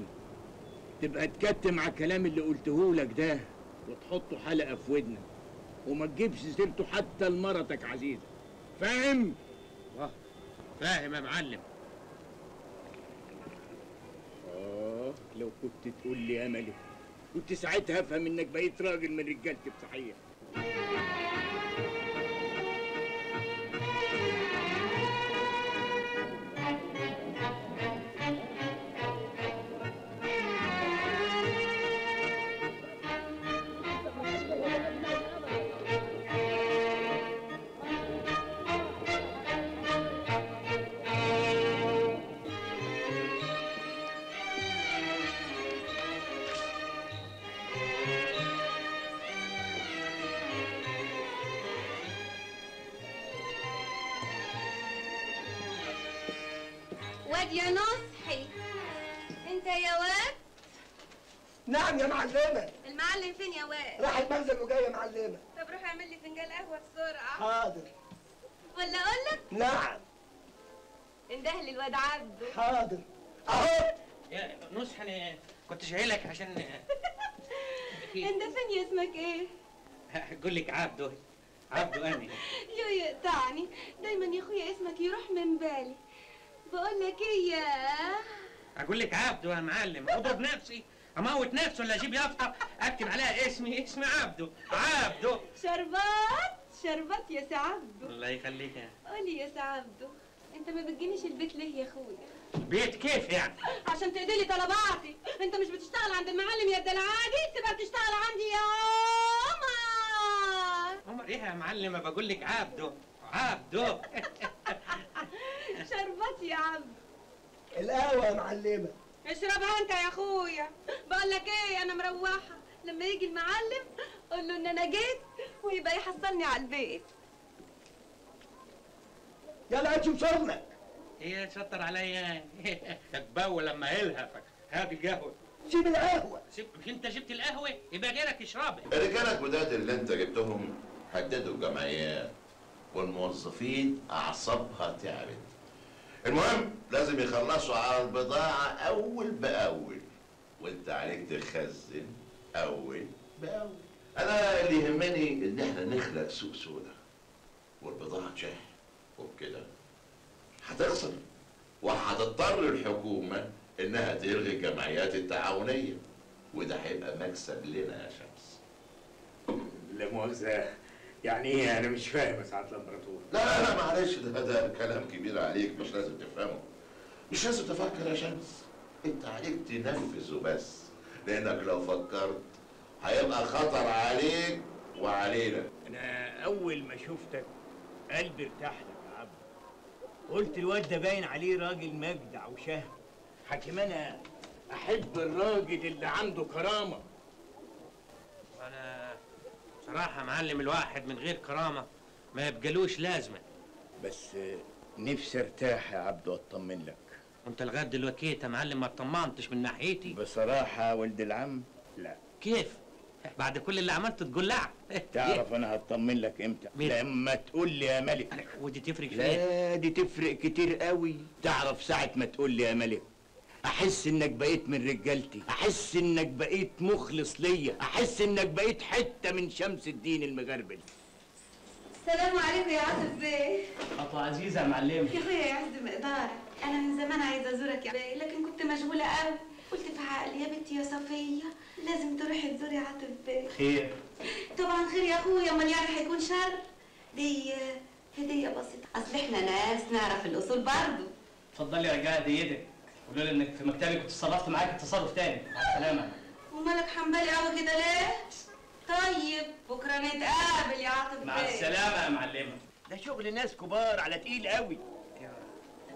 تبقى تكتم على الكلام اللي قلته لك ده وتحطه حلقة في ودنك، وما تجيبش سيرته حتى لمرتك عزيزه. فاهم؟ فاهم يا معلم. لو كنت تقول لي يا ملك كنت ساعتها افهم انك بقيت راجل من رجالتي بصحيح. واد يا نصحي، انت يا واد. نعم يا معلمه. المعلم فين يا واد؟ راح المخزن وجاي يا معلمه. طب روح اعمل لي فنجان قهوة بسرعة. حاضر. ولا اقول لك؟ نعم. انده لي الواد عبده. حاضر اهو. يا نصح انا كنت شايلك عشان انت فين؟ اسمك ايه؟ اقول لك عبده. عبده انا. يو يقطعني دايما يا اخويا، اسمك يروح من بالي. بقول لك ايه يا اقول لك عبده يا معلم. اضرب نفسي، اموت نفسي، ولا اجيب يافطة اكتب عليها اسمي، اسمي عبده. عبده. شربات شربات يا سي عبده. الله يخليك. يا قولي يا سي عبده، انت ما بتجينيش البيت ليه يا اخويا؟ بيت كيف يعني؟ عشان تقضي لي طلباتي. انت مش بتشتغل عند المعلم يا الدلعاجي، تبقى بتشتغل عندي يا عمر. عمر ايه يا معلم؟ بقول لك عبده. عبده. شربات يا عبده. القهوة يا معلمه. اشربها انت يا اخويا. بقول لك ايه، انا مروحة، لما يجي المعلم قول له ان انا جيت ويبقى يحصلني على البيت. يلا هات شوف شغلك. ايه شطر عليا؟ تتبول لما يلهفك. هات القهوة. سيب القهوة. سيب. مش انت جبت القهوة يبقى غيرك يشربها. الرجالة الجداد اللي انت جبتهم هددوا الجمعيات والموظفين اعصابها تعبت. المهم لازم يخلصوا على البضاعة اول باول، وانت عليك تخزن اول باول. انا اللي يهمني ان احنا نخلق سوق سودا والبضاعه تشح، وبكده هتخسر وهتضطر الحكومة انها تلغي الجمعيات التعاونية، وده هيبقى مكسب لنا يا شمس. لا مؤاخذة، يعني ايه؟ انا مش فاهم يا سعادة الامبراطور. لا لا لا معلش، ده كلام كبير عليك، مش لازم تفهمه. مش لازم تفكر يا شمس، انت عليك تنفذ وبس، لانك لو فكرت هيبقى خطر عليك وعلينا. انا اول ما شفتك قلبي ارتاح لك يا عبد. قلت الواد ده باين عليه راجل مجدع وشهم. حكيم انا احب الراجل اللي عنده كرامة. انا بصراحة معلم الواحد من غير كرامة ما يبقالوش لازمه. بس نفسي ارتاح يا عبد واطمن لك. وانت لغاية دلوقتي يا معلم ما اطمنتش من ناحيتي؟ بصراحة ولد العم لا. كيف؟ بعد كل اللي عملته تقول لا؟ تعرف انا هطمن لك امتى؟ لما تقول لي يا ملك. ودي تفرق في ايه؟ لا دي تفرق كتير قوي. تعرف ساعة ما تقول لي يا ملك احس انك بقيت من رجالتي، احس انك بقيت مخلص ليا، احس انك بقيت حتة من شمس الدين المغربل. السلام عليكم يا عاطف بيه. خطوة عزيزه يا معلمه. يا اخويا يا عز مقدارك، انا من زمان عايزه ازورك يا بيه، لكن كنت مشغولة قوي. قلت في عقلي يا بنتي يا صفيه لازم تروحي تزوري عاطف بيه. خير؟ طبعا خير يا اخويا، امال يعني هيكون شر؟ دي هديه بسيطة، اصل احنا ناس نعرف الاصول برضه. اتفضلي رجعي هديتك، قولوا لي انك في مكتبي كنت اتصرفت معاك تصرف تاني. مع السلامة. ومالك حنبلي قوي كده ليه؟ طيب بكره نتقابل يا عاطف بيه. مع السلامة يا معلمه. ده شغل ناس كبار على تقيل قوي.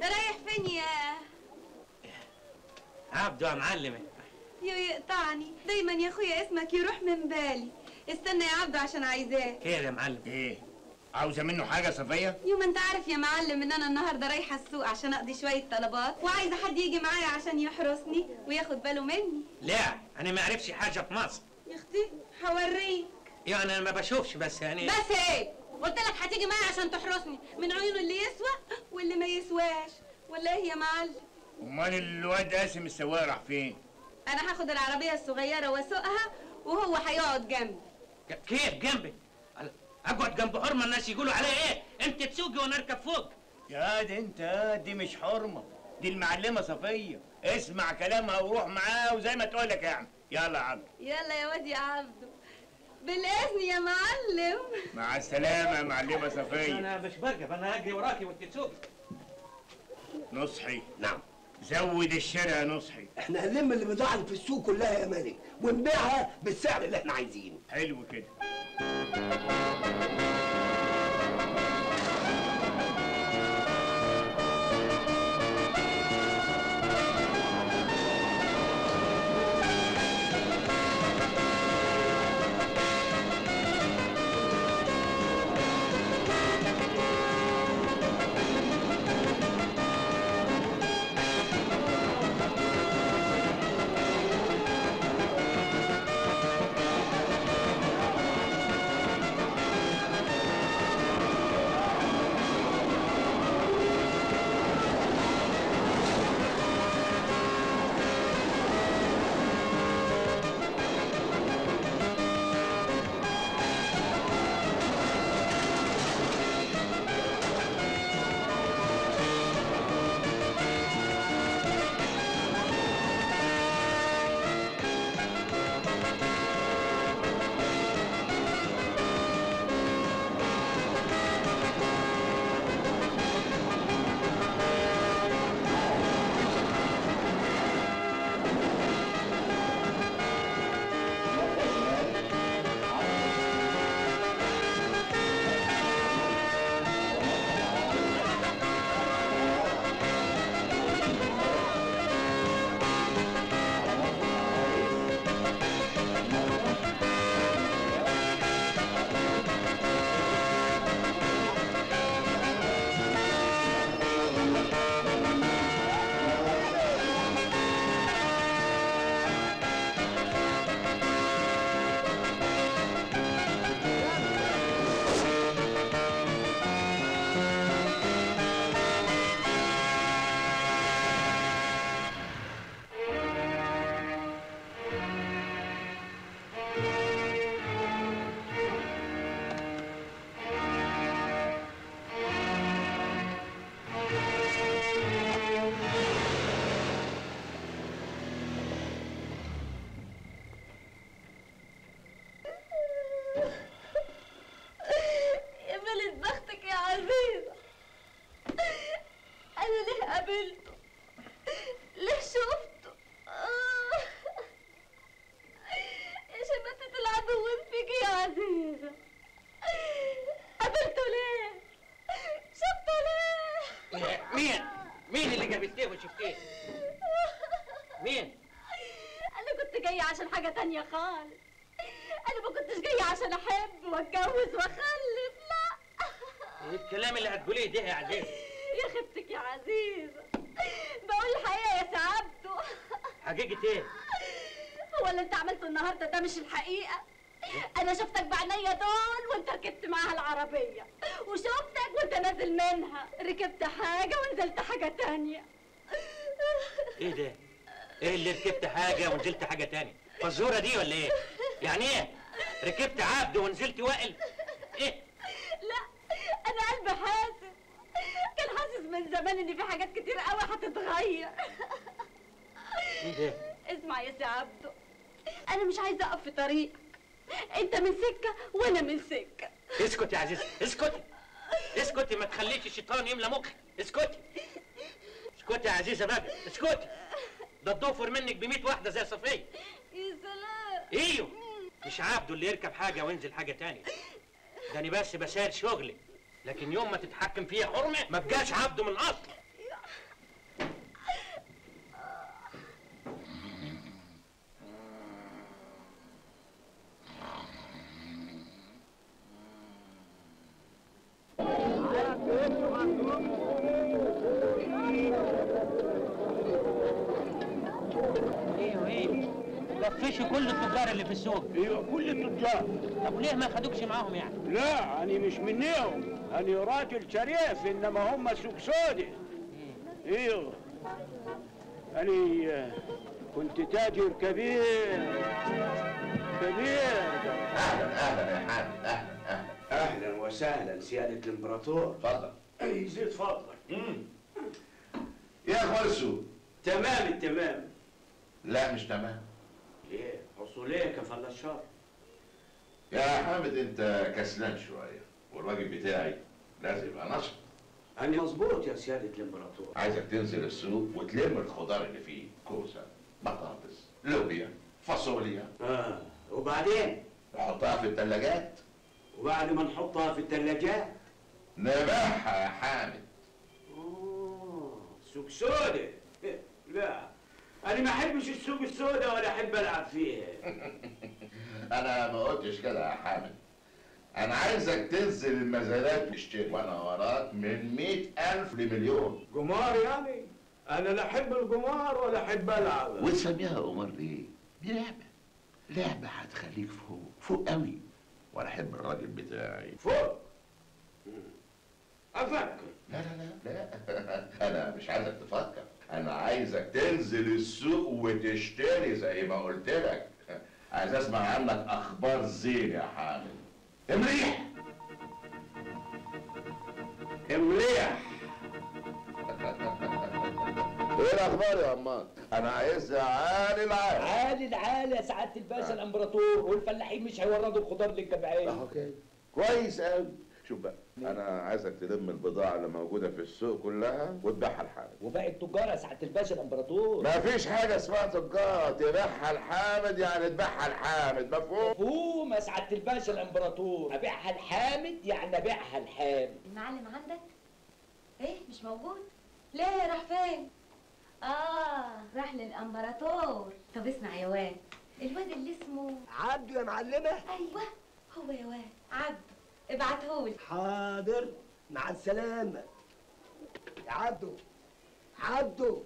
رايح فين يا عبده يا معلمه؟ يو يقطعني دايما يا اخويا اسمك يروح من بالي. استنى يا عبده عشان عايزاه. خير يا معلم؟ ايه عاوزه منه حاجة صفيه؟ يوم انت عارف يا معلم ان انا النهارده رايحة السوق عشان اقضي شوية طلبات، وعايزه حد يجي معايا عشان يحرسني وياخد باله مني. لا انا ما اعرفش حاجة في مصر يا اختي. هوريك يعني انا ما بشوفش بس يعني. بس ايه؟ قلت لك هتيجي معايا عشان تحرسني من عيونه اللي يسوى واللي ما يسواش. ولا ايه يا معلم؟ امال الواد قاسم السواق راح فين؟ انا هاخد العربية الصغيرة واسوقها وهو هيقعد جنبي. كيف جنبي؟ اقعد جنب حرمه الناس يقولوا عليا ايه؟ انت تسوقي وانا اركب فوق. يا دي انت دي مش حرمه، دي المعلمة صفيه. اسمع كلامها وروح معاها وزي ما تقول لك يعني. يلا يا عبده. يلا يا واد يا عبده. بالاذن يا معلم. مع السلامة يا معلمه صفيه. انا مش بركب، انا هجري وراكي وانت تسوقي. نصحي. نعم. زود الشارع يا نصحي. احنا هنلم البضاعة اللي في السوق كلها يا ملك ونبيعها بالسعر اللي احنا عايزينه. حلو كده. قابلته؟ ليه شفته؟ يا شماتة العدو فيك يا عزيزة، قابلته ليه؟ شفته ليه؟ مين؟ مين اللي قابلتيه وشفتيه؟ مين؟ أنا كنت جاية عشان حاجة تانية خالص، أنا ما كنتش جاية عشان أحب وأتجوز وأخلف، لا. إيه الكلام اللي هتقوليه ده يا عزيزة؟ يا خيبتك يا عزيزة، بقول الحقيقة يا سعادته. حقيقة إيه؟ هو اللي أنت عملته النهاردة ده مش الحقيقة؟ أنا شفتك بعينيا دول وأنت ركبت معاها العربية، وشفتك وأنت نازل منها، ركبت حاجة ونزلت حاجة تانية. إيه ده؟ إيه اللي ركبت حاجة ونزلت حاجة تانية؟ فزورة دي ولا إيه؟ يعني إيه؟ ركبت عبد ونزلت وائل؟ إيه؟ لا، أنا قلبي حاسس، كان حاسس من زمان إن في حاجات كتير قوي هتتغير. إيه ده؟ اسمع يا سي عبده، أنا مش عايزة أقف في طريقك، أنت من سكة وأنا من سكة. اسكت يا عزيزة، اسكتي. اسكتي، ما تخليش الشيطان يملى مخك، اسكتي. اسكتي يا عزيزة بقى، اسكتي. ده تضفر منك ب100 واحدة زي صفية. يا سلام. ايوه، مش عبده اللي يركب حاجة وينزل حاجة تانية. ده أنا بس بسال شغلي، لكن يوم ما تتحكم فيها حرمة ما بقاش عبده من الأصل. لفشوا كل التجار اللي في السوق. ايوه كل التجار. طب وليه ما خدوكش معاهم يعني؟ لا أنا مش منيهم، أنا راجل شريف، إنما هم سوق سودي. ايوه أنا كنت تاجر كبير كبير. أهلا أهلا يا حامد، أهلا أهلا. أهلا وسهلا سيادة الإمبراطور. اتفضل. أي زيد فضلك. يا أخبار السوق؟ تمام التمام. لا مش تمام. ليه؟ حصوليه كفل الشر. يا حامد انت كسلان شوية، والواجب بتاعي لازم يبقى نشط. أنا مظبوط يا سيادة الإمبراطور. عايزك تنزل السوق وتلم الخضار اللي فيه، كوسة، بطاطس، لوبيا، فاصوليا. وبعدين؟ نحطها في الثلاجات. وبعد ما نحطها في الثلاجات؟ نبيعها يا حامد. سوق سودة. لا أنا ما أحبش السوق السوداء ولا أحب ألعب فيها. أنا ما قلتش كده يا حامد. أنا عايزك تنزل المزادات تشتري، وأنا وراك من 100,000 لمليون. قمار يعني؟ أنا لا أحب القمار ولا أحب ألعب. وتسميها قمار ليه؟ دي لعبة. لعبة هتخليك فوق، فوق قوي. وأنا أحب الراجل بتاعي فوق. أفكر. لا لا لا لا، أنا مش عايزك تفكر، أنا عايزك تنزل السوق وتشتري زي ما قلت لك. عايز أسمع عنك أخبار زين يا حامد. امريح. امريح. إيه الأخبار يا عمار؟ أنا عايزها عالي العالي. عالي العالي يا سعادة الباشا الإمبراطور، والفلاحين مش هيوردوا الخضار للجمعية. أهو كده. كويس أوي. شوف بقى، أنا عايزك تلم البضاعة اللي موجودة في السوق كلها وتبيعها لحامد. وباقي التجار يا سعادة الباشا الإمبراطور. مفيش حاجة اسمها تجار، تبيعها لحامد يعني تبيعها لحامد، مفهوم؟ مفهوم يا سعادة الباشا الإمبراطور، أبيعها لحامد يعني أبيعها لحامد. المعلم عندك؟ إيه مش موجود؟ ليه راح فين؟ راح للإمبراطور. طب اسمع يا واد، الواد اللي اسمه عبده يا معلمة؟ أيوه هو يا واد، عبده، ابعتهولي. حاضر، مع السلامة. يا عبده، عبده.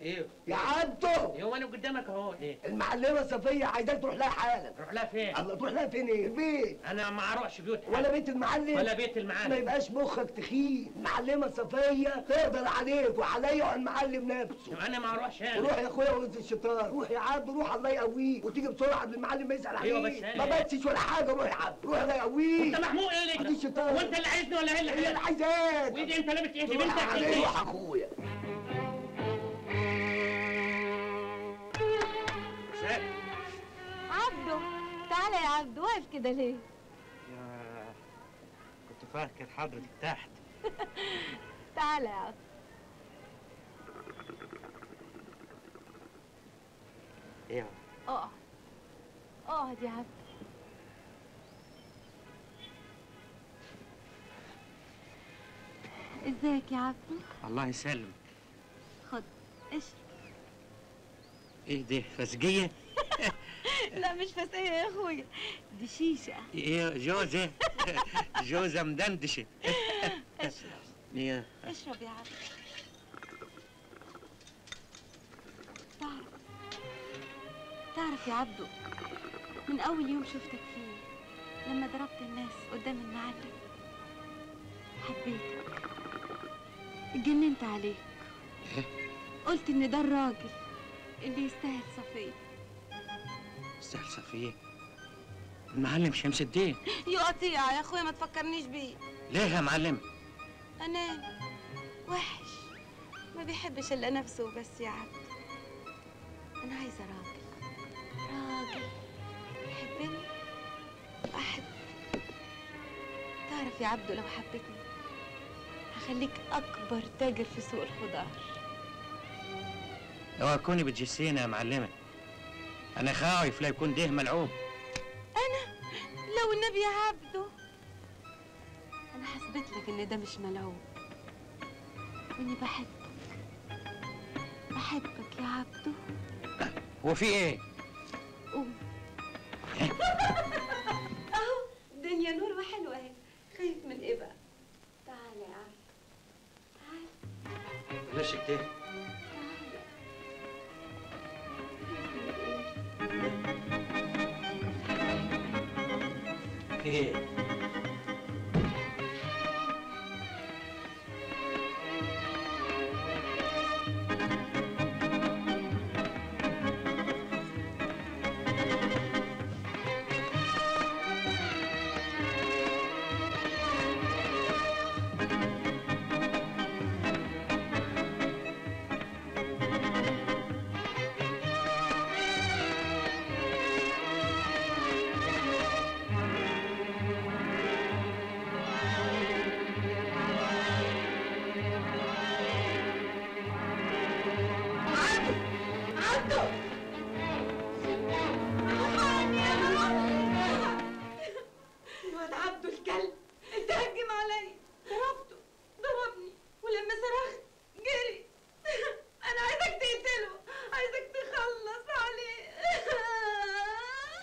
ايوه يا عبده. ايوه انا قدامك اهو. ايه؟ المعلمة صفية عايزاك تروح لها حالا. اروح لها فين؟ الله، تروح لها فين ايه؟ البيت. انا ما اروحش بيوت حد. ولا بيت المعلم ولا بيت المعلم. ما يبقاش مخك تخين، المعلمة صفية تقدر عليك وعليا وعلى المعلم نفسه. انا ما اروحش انا. روح يا اخويا ورز الشيطان، روح يا عبده، روح الله يقويك، وتيجي بسرعة قبل المعلم ما يسأل عليك. ايوه بس انا ما بسش ولا حاجة، روح يا عبده، روح الله يقويك. انت محموق ايه ليه؟ الشيطان. هو انت اللي عايزني ولا هي اللي عايزاك؟ هي اللي عايزاك. وايدي انت لابس ايه؟ دي بنتك. روح يا اخويا. عبده تعالى يا عبده، واقف كده ليه؟ يا كنت فاكر حضرتك تحت. تعالى يا عبده. ايوه. اقعد اقعد يا عبدو. ازيك يا عبدو؟ الله يسلمك. خد اشرب. ايه دي، فسقية؟ لا مش فسقية يا اخويا، دي شيشة. ايه جوزة؟ جوزة مدندشة. اشرب. ايه اشرب يا عبدو. تعرف يا عبدو، من أول يوم شفتك فيه لما ضربت الناس قدام المعلم حبيتك، اتجننت عليك. قلت إن ده الراجل اللي يستاهل صفية. يستاهل صفية؟ المعلم شمس الدين. يقطيع يا أخويا، ما تفكرنيش بيه. ليه يا معلم؟ أناني وحش، ما بيحبش إلا نفسه وبس يا عبدو. أنا عايزة راجل، راجل يحبني وأحب. تعرف يا عبدو، لو حبتني هخليك أكبر تاجر في سوق الخضار. اوعى تكوني بتجسينا يا معلمة، أنا خايف لا يكون ده ملعوب. أنا؟ لو النبي يا عبدو، أنا حسبت لك إن ده مش ملعوب، وإني بحبك، بحبك يا عبدو. هو في إيه؟ قوم. أهو دنيا نور وحلوة أهي، خايف من إيه بقى؟ تعالى يا عبدو، تعالى. بلاش كده. تعالى. خايف من إيه؟ إيه؟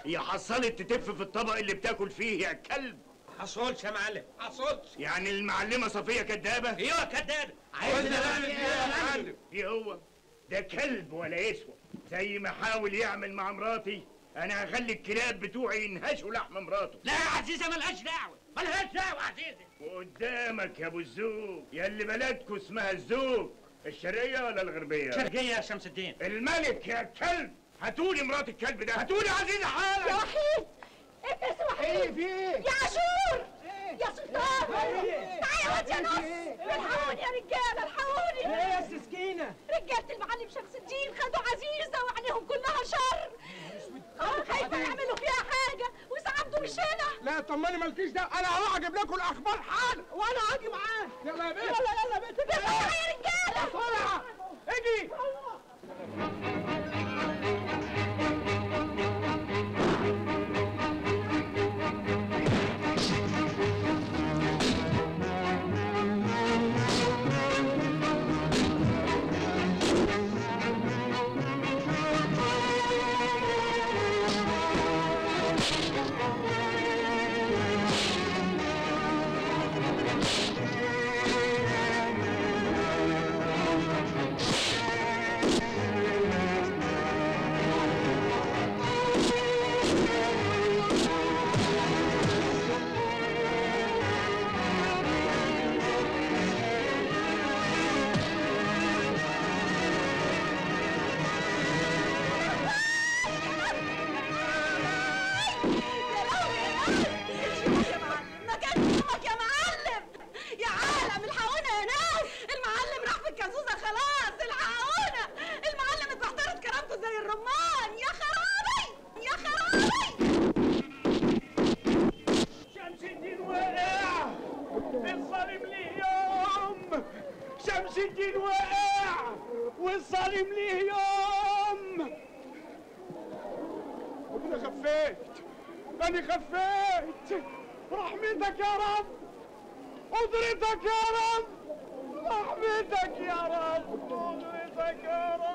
هي حصلت تتف في الطبق اللي بتاكل فيه يا كلب؟ حصلش يا معلم، حصلش. يعني المعلمة صفية كدابة؟ ايوه كدابة. عايزنا نعمل ايه يا معلم؟ ايه هو؟ ده كلب ولا يسوى. زي ما حاول يعمل مع مراتي، انا هخلي الكلاب بتوعي ينهشوا لحم مراته. لا يا عزيزة ملهاش دعوة، ملهاش دعوة عزيزة. وقدامك يا ابو الزوج، يا اللي بلدكوا اسمها الزوج، الشرقية ولا الغربية؟ الشرقية يا شمس الدين. الملك يا كلب، هاتولي مرات الكلب ده، هاتولي عزيزة حالا. يا وحيد، انت يا وحيد. ايه في ايه؟ يا عاشور، يا سلطان، تعالى يا واد يا نص، الحقوني يا رجاله، الحقوني. ايه يا سكينة؟ رجاله المعلم شمس الدين خدوا عزيزه وعليهم كلها شر. خايفة يعملوا فيها حاجة، وسعدوا مش هنا. لا طمني مالكيش ده، انا هروح اجيب لكم الاخبار حالا، وانا هاجي معاك. يلا يا بنت، يلا يلا يا بنت، بسرعة يا رجاله، بسرعة اجي. شمس الدين وقع والظالم ليه يوم. انا خفيت، انا خفيت. رحمتك يا رب، قدرتك يا رب، رحمتك يا رب، قدرتك يا رب.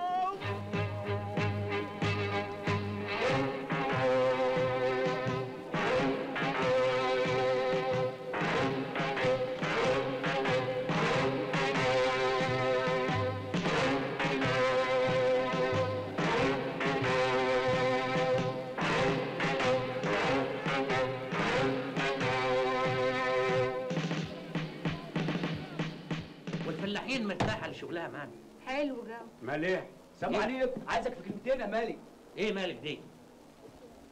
والفلاحين مرتاحة لشغلها معانا. حلو جو. مالك؟ سلام عليكم، عايزك في كلمتين يا مالك. ايه مالك دي؟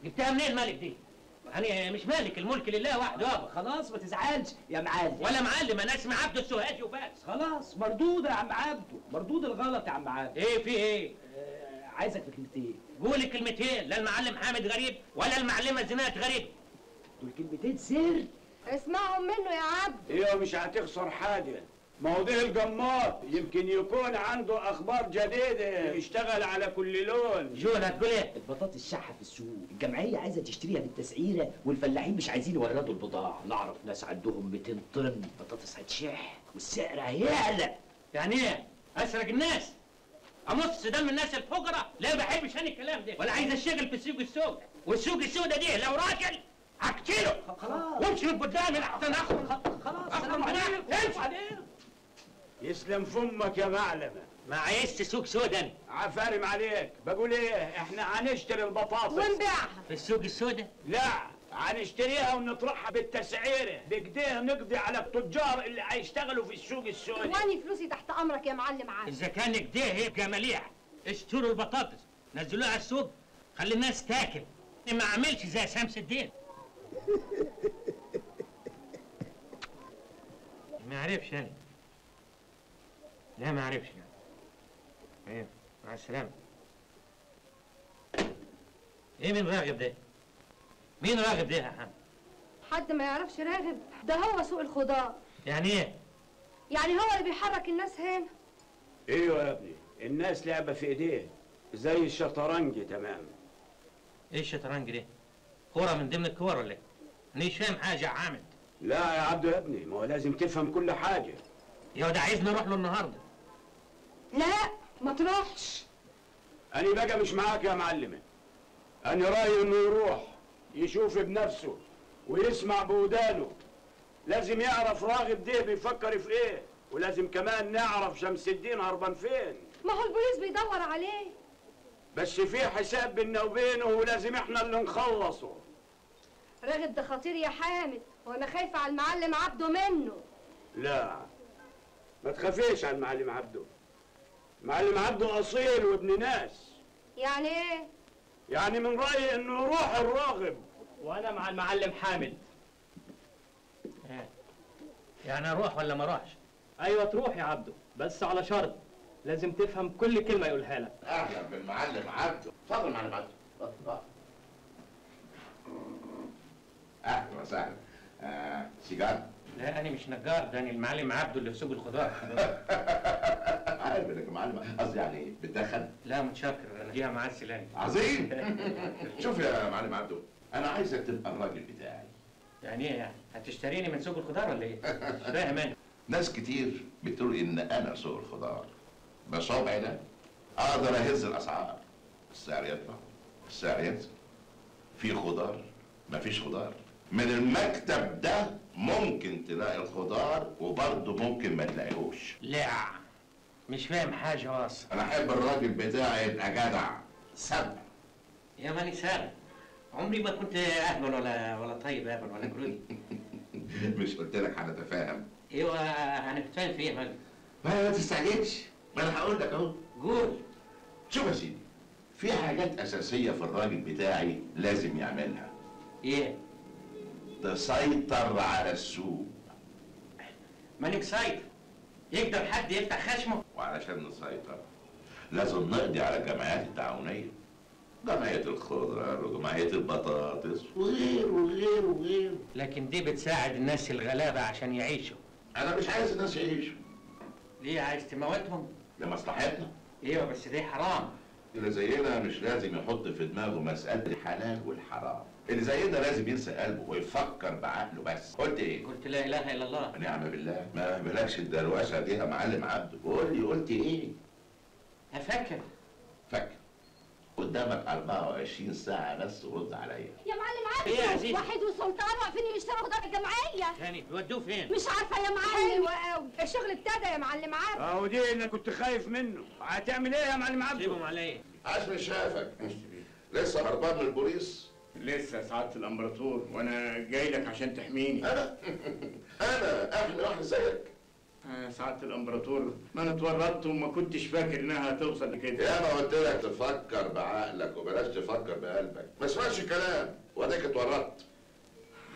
جبتها منين مالك دي؟ انا مش مالك، الملك لله وحده يابا. خلاص ما تزعلش يا معلم. ولا معلم، انا اسمي عبده السوهاجي وبس. خلاص مردودة يا عم عبده، مردود الغلط يا عم عبده. ايه في ايه؟ عايزك في كلمتين. قولي كلمتين، لا المعلم حامد غريب ولا المعلمة زينات غريب. دول كلمتين سر. اسمعهم منه يا عبده. ايوه مش هتخسر حاجة. ما هو ده الجماط يمكن يكون عنده اخبار جديدة، يشتغل على كل لون. جون هتقول ايه؟ البطاطس شحه في السوق، الجمعية عايزه تشتريها بالتسعيره والفلاحين مش عايزين يوردوا البضاعة. نعرف ناس عندهم 200 طن بطاطس هتشح والسعر هيعلى. يعني ايه؟ اسرق الناس؟ امص دم الناس الفقراء؟ لا بحبش انا الكلام ده، ولا عايز اشتغل في السوق السوداء، والسوق السوداء دي لو راجل هقتله. خلاص وامشي من قدامي لحسن اخرج. خلاص اخرج هناك، امشي. يسلم فمك يا معلمة. ما عايزش سوق سودا. عفارم عليك، بقول ايه، احنا هنشتري البطاطس ونبيعها في السوق السودا؟ لا، هنشتريها ونطرحها بالتسعيرة، بكده نقضي على التجار اللي هيشتغلوا في السوق السودا. واني فلوسي تحت امرك يا معلم عادل. اذا كان كده يبقى مليح، اشتروا البطاطس، نزلوها على السوق، خلي الناس تاكل. ما اعملش زي شمس الدين. ما عرفش انا. لا ما عرفش. ايوه مع السلامة. ايه مين راغب ده؟ مين راغب ده يا حمد؟ حد ما يعرفش راغب؟ ده هو سوق الخضار. يعني ايه؟ يعني هو اللي بيحرك الناس هنا. ايوه يا ابني، الناس لعبة في ايديه زي الشطرنج تمام. ايه الشطرنج ده؟ كورة من ضمن الكور ولا ايه؟ مش فاهم حاجة يا حامد. لا يا عبده يا ابني، ما هو لازم تفهم كل حاجة. يا ده عايزني اروح له النهارده. لا ما تروحش. أنا بقى مش معاك يا معلمة. أنا رأيي إنه يروح يشوف بنفسه ويسمع بودانه. لازم يعرف راغب ده بيفكر في إيه، ولازم كمان نعرف شمس الدين هربان فين. ما هو البوليس بيدور عليه. بس في حساب بينا وبينه ولازم إحنا اللي نخلصه. راغب ده خطير يا حامد، وأنا خايفة على المعلم عبده منه. لا ما تخافيش على المعلم عبده. معلم عبده اصيل وابن ناس. يعني ايه؟ يعني من رايي انه يروح الراغب. وانا مع المعلم حامد. يعني اروح ولا ما اروحش؟ ايوه تروح يا عبده، بس على شرط لازم تفهم كل كلمة يقولها لك. اهلا بالمعلم عبده، اتفضل معلم عبده. اتفضل. اهلا وسهلا. سيجار؟ لا انا مش نجار، ده انا المعلم عبده اللي في سوق الخضار. عارف انك معلم، قصدي يعني بتدخن؟ لا متشكر، انا ليها معاه السلامة. عظيم. شوف يا معلم عبده، انا عايزك تبقى الراجل بتاعي. يعني ايه يعني؟ هتشتريني من سوق الخضار ولا ايه؟ مش فاهم انا. ناس كتير بتقول ان انا سوق الخضار، بصابعي ده اقدر اهز الاسعار، السعر يطلع، السعر ينزل، في خضار، مفيش خضار. من المكتب ده ممكن تلاقي الخضار وبرضه ممكن ما تلاقيهوش. لا مش فاهم حاجة اصلا. أنا أحب الراجل بتاعي يبقى جدع سبع. يا ماني سابع، عمري ما كنت أهبل ولا طيب أهبل ولا جرودي. مش قلت لك هنتفاهم؟ ايوه هنتفاهم في ايه يا فندم؟ ما تستعجلش، ما أنا هقول لك أهو. قول. شوف يا سيدي، في حاجات أساسية في الراجل بتاعي لازم يعملها. إيه؟ تسيطر على السوق. ماني مسيطر، يقدر حد يفتح خشمه؟ وعلشان نسيطر لازم نقضي على الجمعيات التعاونية، جمعية الخضرة وجمعية البطاطس وغيره وغيره وغيره. لكن دي بتساعد الناس الغلابة عشان يعيشوا. أنا مش عايز الناس يعيشوا. ليه عايز تموتهم؟ لمصلحتنا. ايوه بس دي حرام. اللي زينا مش لازم يحط في دماغه مسالة الحلال والحرام، اللي زينا لازم ينسى قلبه ويفكر بعقله بس. قلت ايه؟ قلت لا اله الا الله. نعم بالله. ما بلاش الدروشه دي يا معلم عبده، قول لي قلت ايه؟ هفكر. فكر. قدامك 24 ساعة بس ورد عليا. يا معلم عبده. ايه يا عزيزي؟ وحيد وسلطان واقفين يشتروا خضار الجمعية. تاني بيودوه فين؟ مش عارفة يا معلم. حلوة قوي، الشغل ابتدى يا معلم عبده. اهو دي اللي كنت خايف منه. هتعمل ايه يا معلم عبده؟ سيبهم عليا. عاش من شافك. لسه هربان من البوليس؟ لسه يا سعادة الامبراطور، وانا جاي لك عشان تحميني. انا؟ انا احمي واحد زيك؟ سعادة الامبراطور، ما انا اتورطت وما كنتش فاكر انها هتوصل لكده. يا ما قلت لك تفكر بعقلك وبلاش تفكر بقلبك، ما اسمعش كلام واديك اتورطت.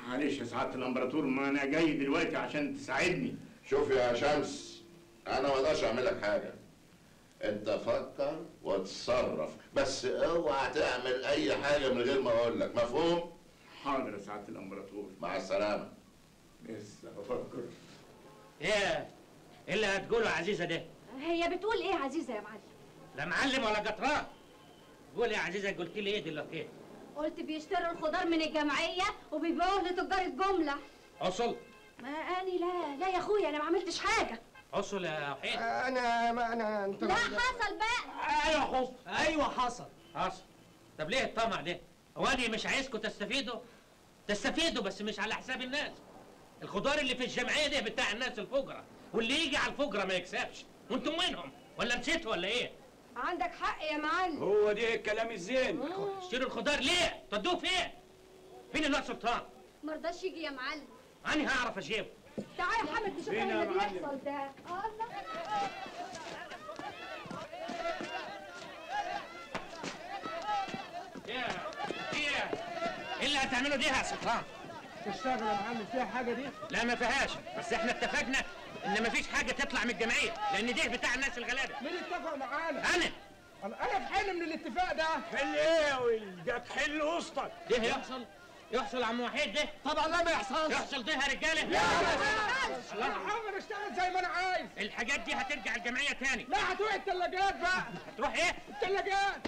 معلش يا سعادة الامبراطور، ما انا جاي دلوقتي عشان تساعدني. شوف يا شمس، انا ما اقدرش اعمل لك حاجة. انت فكر وتصرف، بس اوعى تعمل اي حاجة من غير ما اقول لك، مفهوم؟ حاضر يا سعادة الامبراطور. مع السلامة. لسه بفكر. ايه اللي هتقوله يا عزيزه ده؟ هي بتقول ايه يا عزيزه يا معلم؟ لا معلم ولا قطران. قول يا عزيزه، قلت لي ايه دلوقتي؟ قلت بيشتروا الخضار من الجمعية وبيبيعوه لتجار الجملة. حصل؟ ما اني لا لا يا اخويا، انا ما عملتش حاجة. حصل يا وحيد؟ انا ما انا انت لا حصل بقى. ايوه حصل. ايوه حصل. حصل. طب ليه الطمع ده؟ هو انا مش عايزكم تستفيدوا؟ تستفيدوا بس مش على حساب الناس. الخضار اللي في الجمعية ده بتاع الناس الفجرة، واللي يجي على الفجرة ما يكسبش، وانتم منهم ولا نسيتوا ولا ايه؟ عندك حق يا معلم. هو ده الكلام الزين. اشتروا الخضار ليه؟ تدوه فين؟ فين الواد سلطان؟ ما رضاش يجي يا معلم. انا هعرف اجيبه. تعال يا حمد تشوف اللي بيحصل ده. الله. ايه ايه ايه اللي هتعمله دي يا سلطان؟ تشتغل يا معلم، فيها حاجة دي؟ لا ما فيهاش، بس احنا اتفقنا ان مفيش حاجة تطلع من الجمعية، لان ده بتاع الناس الغلابة. مين اتفق معانا؟ انا في حل من الاتفاق ده. حل ايه يا ولد؟ ده تحل وسطك. ده يحصل؟ يحصل يا عم وحيد ده؟ طبعا لا ما يحصلش. يحصل ده يا رجاله؟ لا ما يحصلش. انا حر اشتغل زي ما انا عايز. الحاجات دي هترجع الجمعية تاني. لا هتروح الثلاجات بقى. هتروح ايه؟ الثلاجات.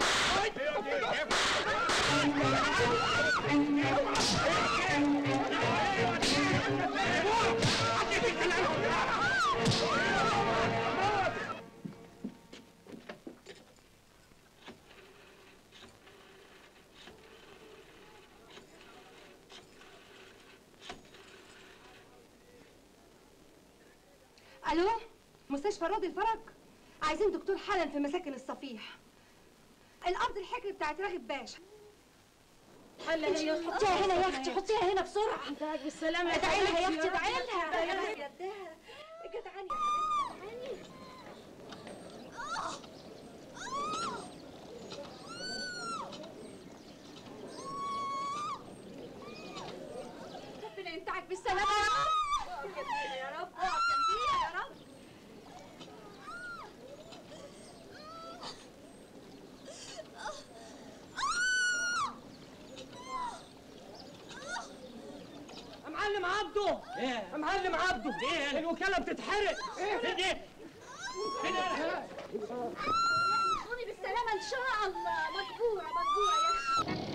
الو، مستشفى راضي الفرج، عايزين دكتور حالا في مساكن الصفيح. القبض الحكري بتاعت راغب باشا. حطيها هنا يا اختي، حطيها هنا بسرعة. انتهت بالسلامة. ادعي لها يا اختي، ادعي لها. يدها جدعان يا حبيبتي، جدعاني. ربنا ينتعك بالسلامة يا رب. اقف جنبيها يا رب، اقف جنبيها يا رب. معلم عبده. ايه يا معلم عبده؟ ايه؟ الوكالة بتتحرق. ايه فين دي؟ فين انا؟ قومي بالسلامة ان شاء الله. مجبوره مجبوره يا اختي.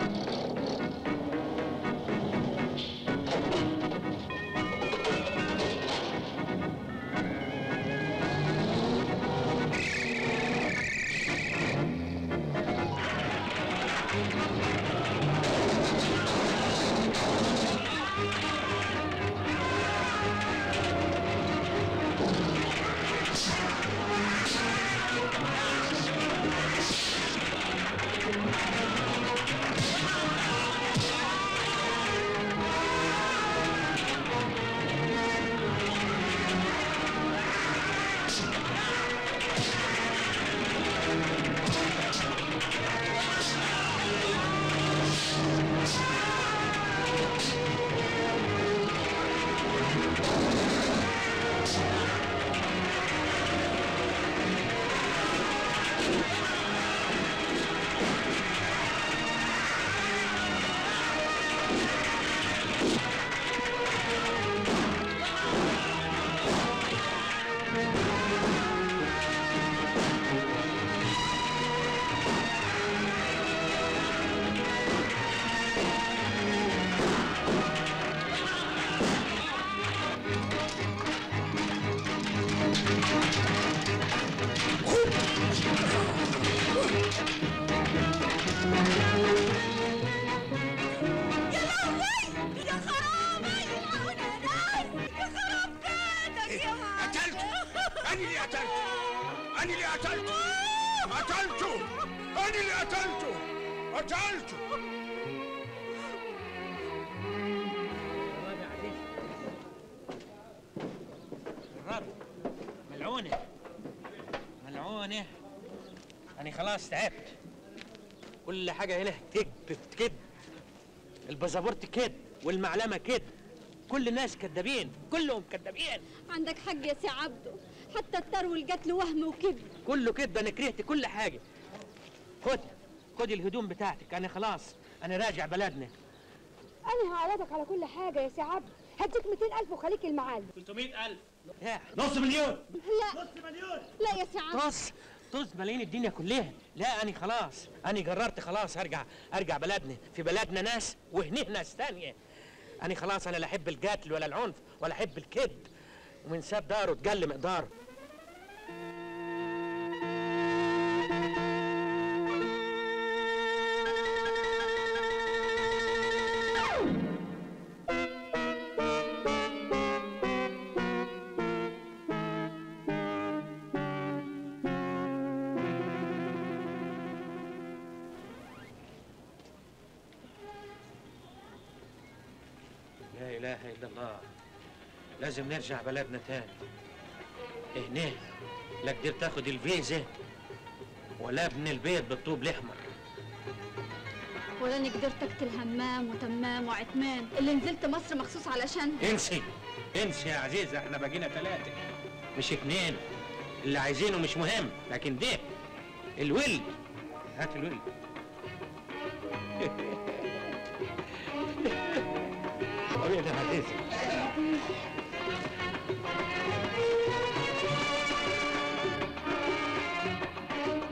Thank you. أنا اللي قتلته، أنا اللي قتلته، قتلته، أنا اللي قتلته، قتلته. الرابع عزيز، الرابع ملعونة ملعونة. أنا خلاص تعبت، كل حاجة هنا كذب كذب، الباسبورت كذب والمعلمة كذب، كل الناس كذابين، كلهم كذابين. عندك حق يا سي عبده، حتى التر والقتل وهم وكذب، كله كذب. أنا كرهت كل حاجة. خد الهدوم بتاعتك، أنا خلاص أنا راجع بلدنا. أنا هعوضك على كل حاجة يا سي عبده، هديك 200,000 وخليك المعلم. 300,000. نص مليون. لا نص مليون. لا يا سي عبده. طز ملايين الدنيا كلها. لا أنا خلاص، أنا قررت خلاص أرجع بلدنا، في بلدنا ناس وهنه ناس تانية. أنا خلاص، أنا لا أحب القتل ولا العنف ولا أحب الكذب، ومن ساب داره اتقل مقداره. لا إله إلا الله، لازم نرجع بلدنا تاني. هنا لا قدرت تاخد الفيزا ولا ابن البيت بالطوب الأحمر، ولا أنا قدرت أقتل همام وتمام وعتمان اللي نزلت مصر مخصوص علشان. انسي انسي يا عزيزة، احنا بقينا 3 مش 2. اللي عايزينه مش مهم، لكن ده الولد. هات الولد. يا عزيزة.